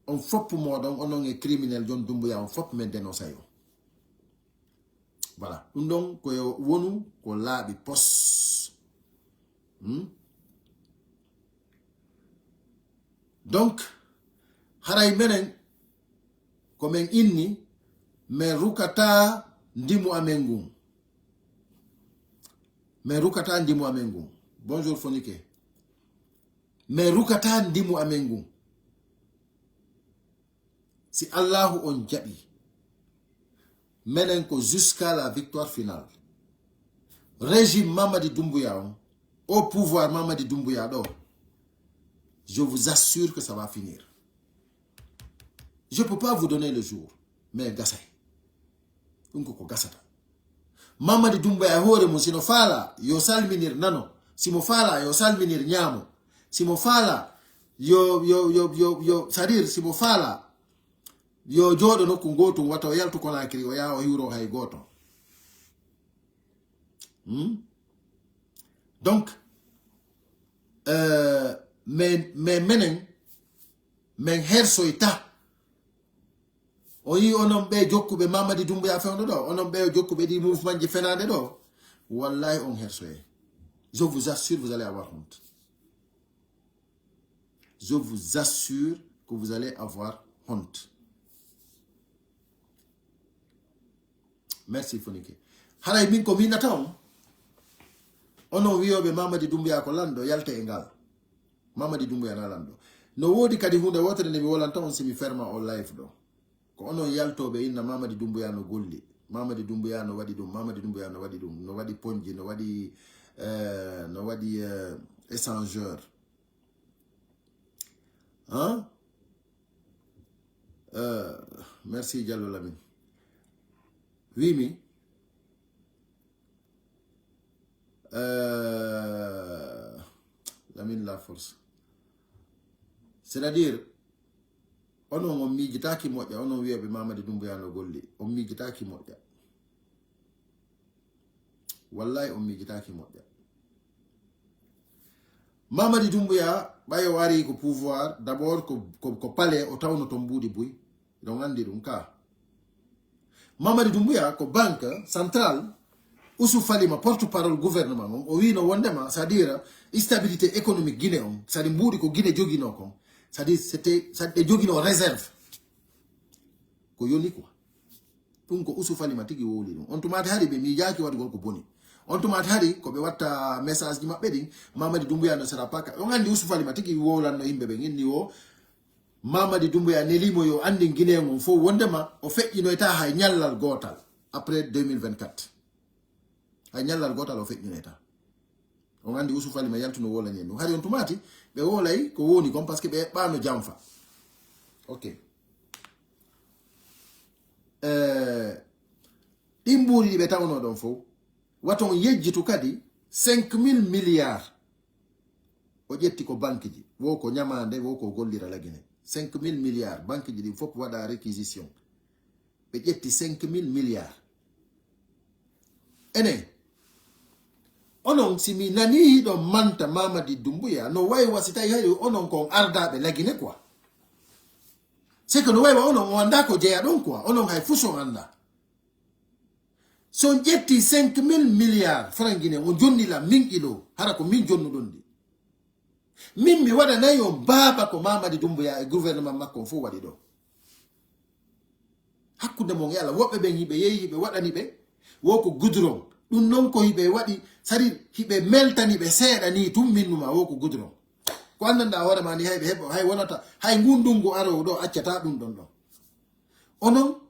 On fop moɗon onon e criminel jon Doumbouya on fop men dénonçay on. Voilà. Ɗum ɗon ko yo wonu ko laaɓi pos. Hmm? Donc, haray menen ko men inni, men rukata ndimu amen ngun. Men rukata ndimu amen ngun. Bonjour Fonike. Men rukata ndimu amen ngun. Si Allahu on jaɓi, menen ko jusqu'à la victoire finale. Régime Mamadi Doumbouya on, au pouvoir Mamadi Doumbouya ɗo, je vous assure que ça va finir. Je peux pas vous donner le jour, mais gasay. Ɗum ko ko gasata. Mamadi Doumbouya e hoore mum, sino faala, yo salminir nano. Simo faala, yo salminir ñaamo. Simo faala, yo, yo, yo, yo, yo, c'est-à-dire, simo faala, yo jooɗo nokku ngootum, wata o yaltu Conakry, o yaha o hiwro hay gooto. Hmm? Donc, euh, mais, mais menen, men hersoyta. O yi onon ɓe jokkuɓe Mamadi Doumbouya fewndo ɗo, onon ɓe jokkuɓe ɗi mouvement ji fenaande ɗo, wallahi on hersoye. Je vous assure, vous allez avoir honte. Je vous assure que vous allez avoir honte. Merci Fonike. Haray min ko minata on. Onon wiyoɓe Mamadi Doumbouya ko lanɗo, yalte e ngal. Mamadi Doumbouya na lanɗo. No wodi kadi hunde wotere nde mi wolanta on si mi ferma o live ɗo. Ko onon yaltoɓe inna Mamadi Doumbouya no golli. Mamadi Doumbouya no waɗi ɗum. Mamadi Doumbouya no waɗi ɗum. No waɗi ponji, no waɗi, eh, no waɗi, eh, échangeur. Hein? Euh, merci Diallo Lamine. Wimi, euh, Lamine la force. C'est-à-dire, onon on miijitaaki moƴƴa, onon wiyaɓe Mamadi Doumbouya no golli. On miijitaaki moƴƴa. Wallahi on miijitaaki moƴƴa. Mamadi Doumbouya, ɓay o ari ko pouvoir, d'abord ko, ko, ko palais o tawno ton mbuuɗi buy. Ɗon anndi ɗum ka. Mamadi Doumbouya ko banque centrale, Oussouf Falima, porte-parole gouvernement on, o wino wondema, c'est-à-dire stabilité économique Guinée on, c'est-à-dire mbuuɗi ko Guinée jogino kon, c'est-à-dire c'était, c'est-à-dire ɓe jogino réserve. Ko yoni quoi. Ɗum ko Oussouf Falima tigi wowli ɗum. On tumaati hari ɓe miijaaki waɗugol ko boni. On tumaati hari ko ɓe watta message ji maɓɓe ɗin, Mamadi Doumbouya ne sera pas ka. On anndi Oussouf Falima tigi wowlanno yimɓe ɓe, inni o Mamadi Doumbouya nelimo yo anndin Guinéen on fof wondema o feƴƴinoyta hay ñallal gootal après deux mille vingt-quatre. Hay ñallal gootal o feƴƴinoyta. On anndi Oussouf Falima yaltuno wolani en ɗum. Hari on tumaati ɓe wolay ko woni kon parce que ɓe eɓɓano janfa. Ok. Eh, ɗin mbuuɗi ɗi ɓe tawno ɗon fof, wato on yejjitu kadi cinq mille milliards. O ƴetti ko banque ji, wo ko ñamaande, wo ko gollira la Guinée. Cinq mille milliards, banque ji ɗin fof waɗa réquisition. Ɓe ƴetti cinq mille milliards. Enen, onon si mi nanii hiɗon manta Mamadi Doumbouya, no waywa si tawi hari onon kon ardaaɓe la Guinée quoi. C'est que no waywa onon on anndaa ko jeya ɗon quoi, onon hay fus on anndaa. So on ƴetti cinq mille milliards francs guinéens, on jonni lan min ilo, hara ko min jonnuɗon ɗi. Min mi waɗanay on baaba ko Mamadi Doumbouya e gouvernement makko on fof waɗi ɗo. Hakkunde mon e Allah, woɓɓe ɓen hiɓe yehi, hiɓe waɗani ɓe, wo ko goudron. Ɗum non ko hiɓe waɗi, sari hiɓe meltani ɓe seeɗa ni tun minnuma wo ko goudron. Ko anndanɗaa hoore ma ni hay ɓe heɓo, hay wonata, hay ngun ndungu arowo ɗo accata ɗum ɗon ɗon. Onon,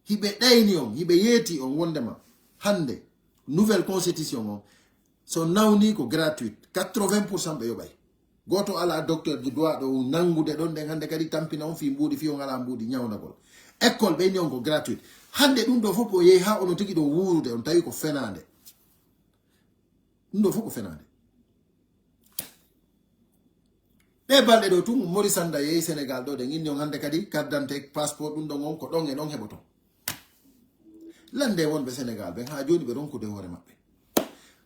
hiɓe ɗayni on, hiɓe yeeti on wondema hannde nouvelle constitution on, so nawni ko gratuite, quatre-vingts pour cent ɓe yoɓay. Gooto alaa docteur ji duwaaɗo on nanngude ɗon ɗen hannde kadi tampina on fii mbuuɗi, fii on alaa mbuuɗi ñawnagol. École ɓe inni on ko gratuite. Hannde ɗum ɗo fof ko yehi haa ono tigi ɗo wuurude on tawi ko fenaande. Ɗum ɗo fof ko fenaande. Ɗe balɗe ɗo tun, Mori Sanda yehi Sénégal ɗo, ɗen inni on hannde kadi carte d'identité, passeport, ɗum ɗon on ko ɗon e ɗon heɓoto. Lande wonɓe Sénégal ɓen, haa jooni ɓe ronkude hoore maɓɓe.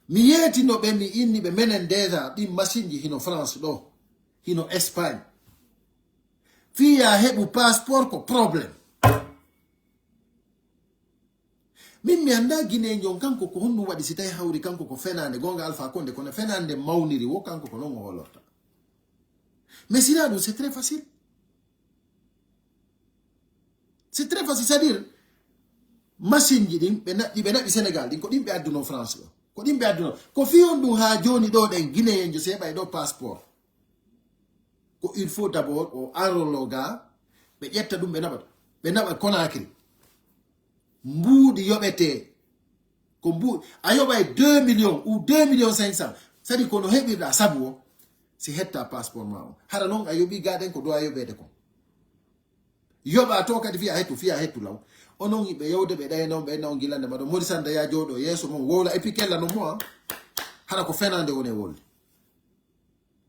Mi yeetino ɓe, mi inni ɓe, menen déjà ɗin machine ji hino France ɗo, hino Espagne. Fii ya heɓu passeport ko problème. Min mi anndaa Guinéen on kanko ko honɗum waɗi si tawi hawri kanko ko fenaande, goonga Alpha Condé, kono fenaande mawniri wo kanko ko non o hoolorta. Mais si na ɗum, c'est très facile. C'est très facile, c'est-à-dire machine ji ɗin ɓe naɓɓi, ɓe naɓɓi Sénégal ɗin, ko ɗin ɓe adduno France ɗo. Ko ɗin ɓe adduno. Ko fii on ɗum haa jooni ɗo ɗen Guinéen jo si heɓay ɗo passeport. Ko il faut d'abord o arolo ga, ɓe ƴetta ɗum ɓe naɓa, ɓe naɓa Conakry. Mbuuɗi yoɓete. Ko mbuuɗi, a yoɓay deux millions ou deux millions cinq cents. Sadi kono heɓirɗa sabu o, si hetta passeport ma o. Hara non a yoɓi gaɗen ko dowa yoɓede kon. Yoɓa to kadi fiya hettu, fiya hettu law. Onon hiɓe yewde ɓe ɗayna on, ɓe ɗayna on gilande ma ɗo. Mori Sanda ya jooɗo yeeso mon, wowla, et puis kella non mo, ah. Hara ko fenande woni e wolde.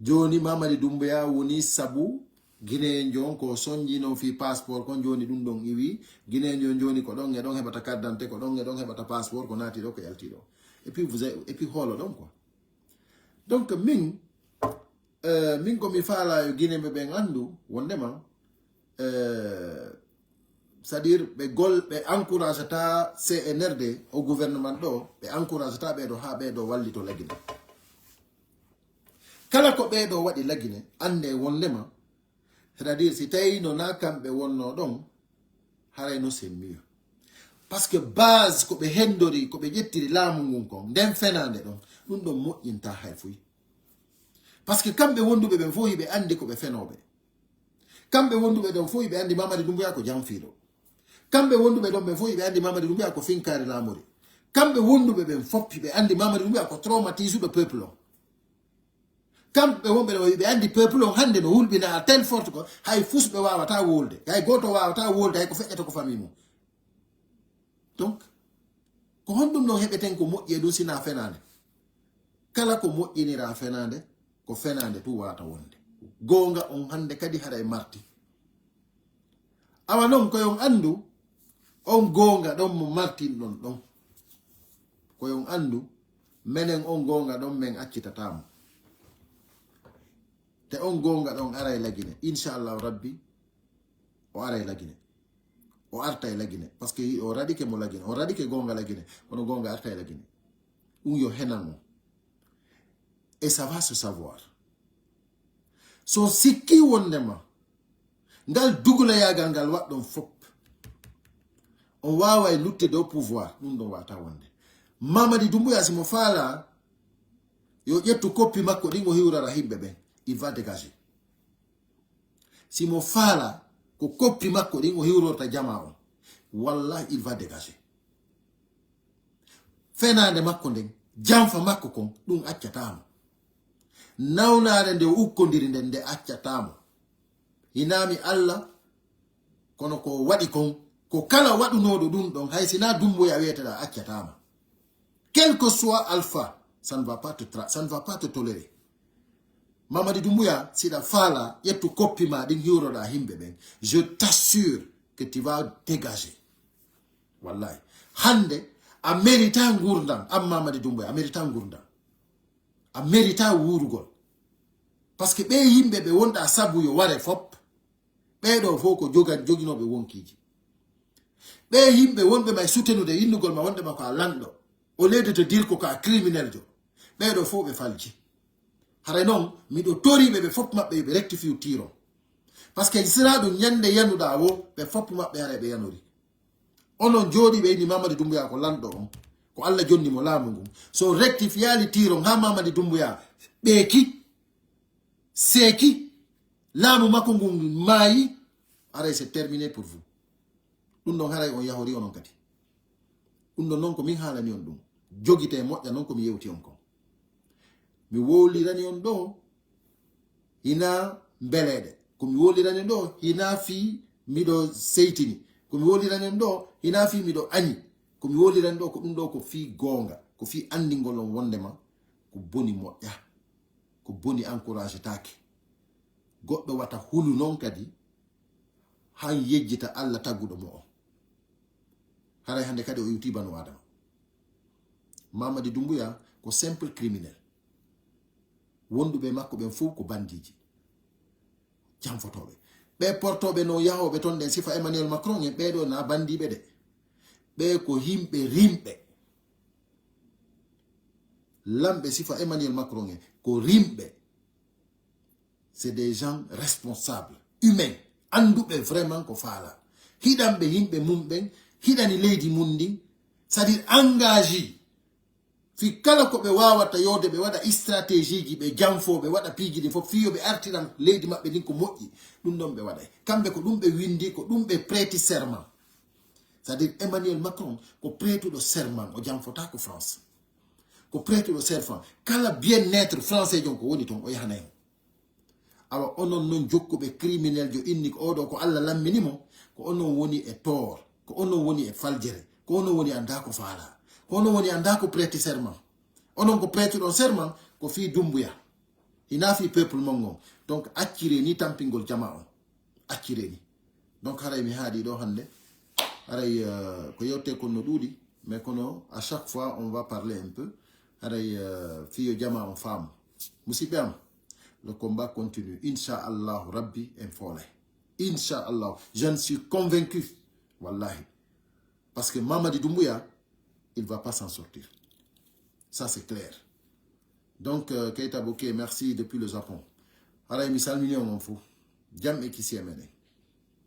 Jooni Mamadi Doumbouya woni sabu Guinéen jo on ko sonjino fii passeport kon, jooni ɗum ɗon iwi. Guinéen jo on jooni ko ɗon e ɗon heɓata carte d'identité, ko ɗon e ɗon heɓata passeport, ko naati ɗo, ko yalti ɗo. Et puis vous avez, et puis hoolo ɗon quoi. Donc min, euh, min ko mi faala yo Guinéen ɓe ɓen anndu wondema, euh, c'est-à-dire ɓe gol, ɓe encouragata C N R D, o gouvernement ɗo, ɓe encouragata ɓe ɗo haa ɓe ɗo wallito la Guinée. Kala ko ɓeeɗo waɗi Lagine, annde wondema, c'est-à-dire si tawi no na kamɓe wonno ɗon, haray no c'est mieux. Parce que base ko ɓe hendori, ko ɓe ƴettiri laamu ngun kon, nden fenaande ɗon, ɗum ɗon moƴƴinta hay fuy. Parce que kamɓe wonduɓe ɓen fof hiɓe anndi ko ɓe fenooɓe. Kamɓe wonduɓe ɗon fof hiɓe anndi Mamadi Doumbouya ko janfiiɗo. Kamɓe wonduɓe ɗon ɓen fof hiɓe anndi Mamadi Doumbouya ko finkaari laamori. Kamɓe wonduɓe ɓen fof hiɓe anndi Mamadi Doumbouya ko traumatisuɗo peuple on. Kamɓe wonɓe ɗo ɓe anndi peuple on hannde no wulɓina à telle sorte ko hay fus ɓe waawata wolde, hay gooto waawata wolde, hay ko feƴƴata ko famille mum. Donc ko honɗum ɗon heɓeten ko moƴƴi e ɗum sina fenaande? Kala ko moƴƴinira fenaande, ko fenaande tun wawata wonde. Goonga on hannde kadi haray marti. Awa non ko yon anndu on goonga ɗon mo martinɗon ɗon. Ko yon anndu menen on goonga ɗon men accitata mo. Te on goonga ɗon aray Lagine. Inchallahu Rabbi, o aray Lagine. O artay Lagine. Parce que o raɗike mo Lagine. O raɗike goonga Lagine. Kono goonga artay Lagine. Ɗum yo henan on. Et ça va se savoir. So sikki wondema ngal duguloyagal ngal waɗɗon fop, on waaway luttude au pouvoir, ɗum ɗon wata wonde. Mamadi Doumbouya, si mo faala, yo ƴettu koppi makko ɗin o hiwrora yimɓe ɓen. Il va dégager. Si mo faala, ko koppi makko ɗin o hiwrorta jama on. Wallahi, il va dégager. Fenaande makko nden, janfa makko kon, ɗum accataamo. Nawnaare nde o ukkondiri nden, nde accataamo. Hinaami Allah, kono ko o waɗi kon, ko kala waɗunooɗo ɗum ɗon, hay si na Dumbuya wiyeteɗa, accataama. Quel que soit alpha, ça ne va pas te tra-, ça ne va pas te tolérer. Mamadi Dumbuya, siɗa faala, ƴettu koppi ma ɗin hiwroɗa himɓe ɓen. Je t'assure que tu vas dégager. Wallahi. Hande, a mérita ngurdam, an Mamadi Dumbuya, a mérita ngurdam. A mérita wuurugol. Parce que ɓe yimɓe ɓe wonɗa sabu yo ware fop, ɓeɗo fof ko jogan-, joginoɓe wonkiji. Ɓe yimɓe wonɓe ma e soutenude innugol ma wonde ma ko a lanɗo, au lieu de te dire ko ka criminel jo, ɓeɗo fof ɓe falji. Haray noon, miɗo toriɓe ɓe fop maɓɓe yo ɓe rectifie tiron. Parce que sira ɗum ñande yanuɗa wo, ɓe fop maɓɓe haray ɓe yanori. Onon jooɗiɓe inni Mamadi Dumbuya ko lanɗo on, ko Allah jonni mo laamu ngun. So rectifiali tiron ha Mamadi Dumbuya ɓeeki, seeki, laamu makko ngun maayi, haray c'est terminé pour vous. Ɗum ɗon haray on yahori onon kadi. Ɗum ɗon noon ko min haalani on ɗum. Jogite moƴƴa noon ko mi yewti on kon. Mi wowlirani on ɗo hina mbeleɗe. Ko mi wowlirani on ɗo hina fii miɗo seytini. Ko mi wowlirani on ɗo hina fii miɗo añi. Ko mi wowlirani ɗo ko ɗum ɗo ko fii goonga. Ko fii anndingol on wondema ko boni moƴƴa. Ko boni encouragetaake. Goɗɗo wata hulu noon kadi han yejjita Allah tagguɗo mo on. Haray hande kadi o iwti banu Adama. Mamadi Dumbuya ko simple criminel. Wonduɓe makko ɓen fof ko bandiji. Janfotoɓe. Ɓe portoɓe no yahoɓe ton ɗen sifa Emmanuel Macron en ɓeɗo na bandiɓe de. Ɓe ko yimɓe rimɓe. Lamɓe sifa Emmanuel Macron en ko rimɓe. C'est des gens responsables, humains, annduɓe vraiment ko faala. Hiɗanɓe yimɓe mum ɓen, hiɗani leydi mum ndin, c'est-à-dire engagé. Fi kala ko ɓe wawata yowde, ɓe waɗa stratégie ji, ɓe janfo, ɓe waɗa piiji ɗi fof, fi yo ɓe artiran leydi maɓɓe ndin ko moƴƴi. Ɗum ɗon ɓe waɗay. Kamɓe ko ɗum ɓe windi, ko ɗum ɓe prêti serment. C'est-à-dire Emmanuel Macron ko prêtuɗo serment, o janfotako France. Ko prêtuɗo serment. Kala bien-être français jon ko woni ton, o yahanay mo. Awa onon non jokkuɓe criminel jo inni ko oɗo ko Allah lammini mo, ko onon woni e tort, ko onon woni e faljere, ko onon woni annda ko faala, ko onon woni annda ko prêti serment. Onon ko prêtuɗon serment ko fii Dumbuya. Hina fii peuple mon on. Donc accire ni tampingol jama on. Accire ni. Donc haray mi haaɗi ɗo hannde. Haray, euh, ko yewte kon no ɗuuɗi, mais kono à chaque fois on va parler un peu. Haray, euh, fii yo jama on faamu. Musidɓe am, le combat continue. Inchallahu Rabbi en foolay. Inchallahu. J'en suis convaincu. Wallahi. Parce que Mamadi Doumbouya, il va pas s'en sortir. Ça c'est clair. Donc, euh, Keita Boke, merci depuis le Japon. Haray, mi salmini on fof. Jam e kisiyee meɗen.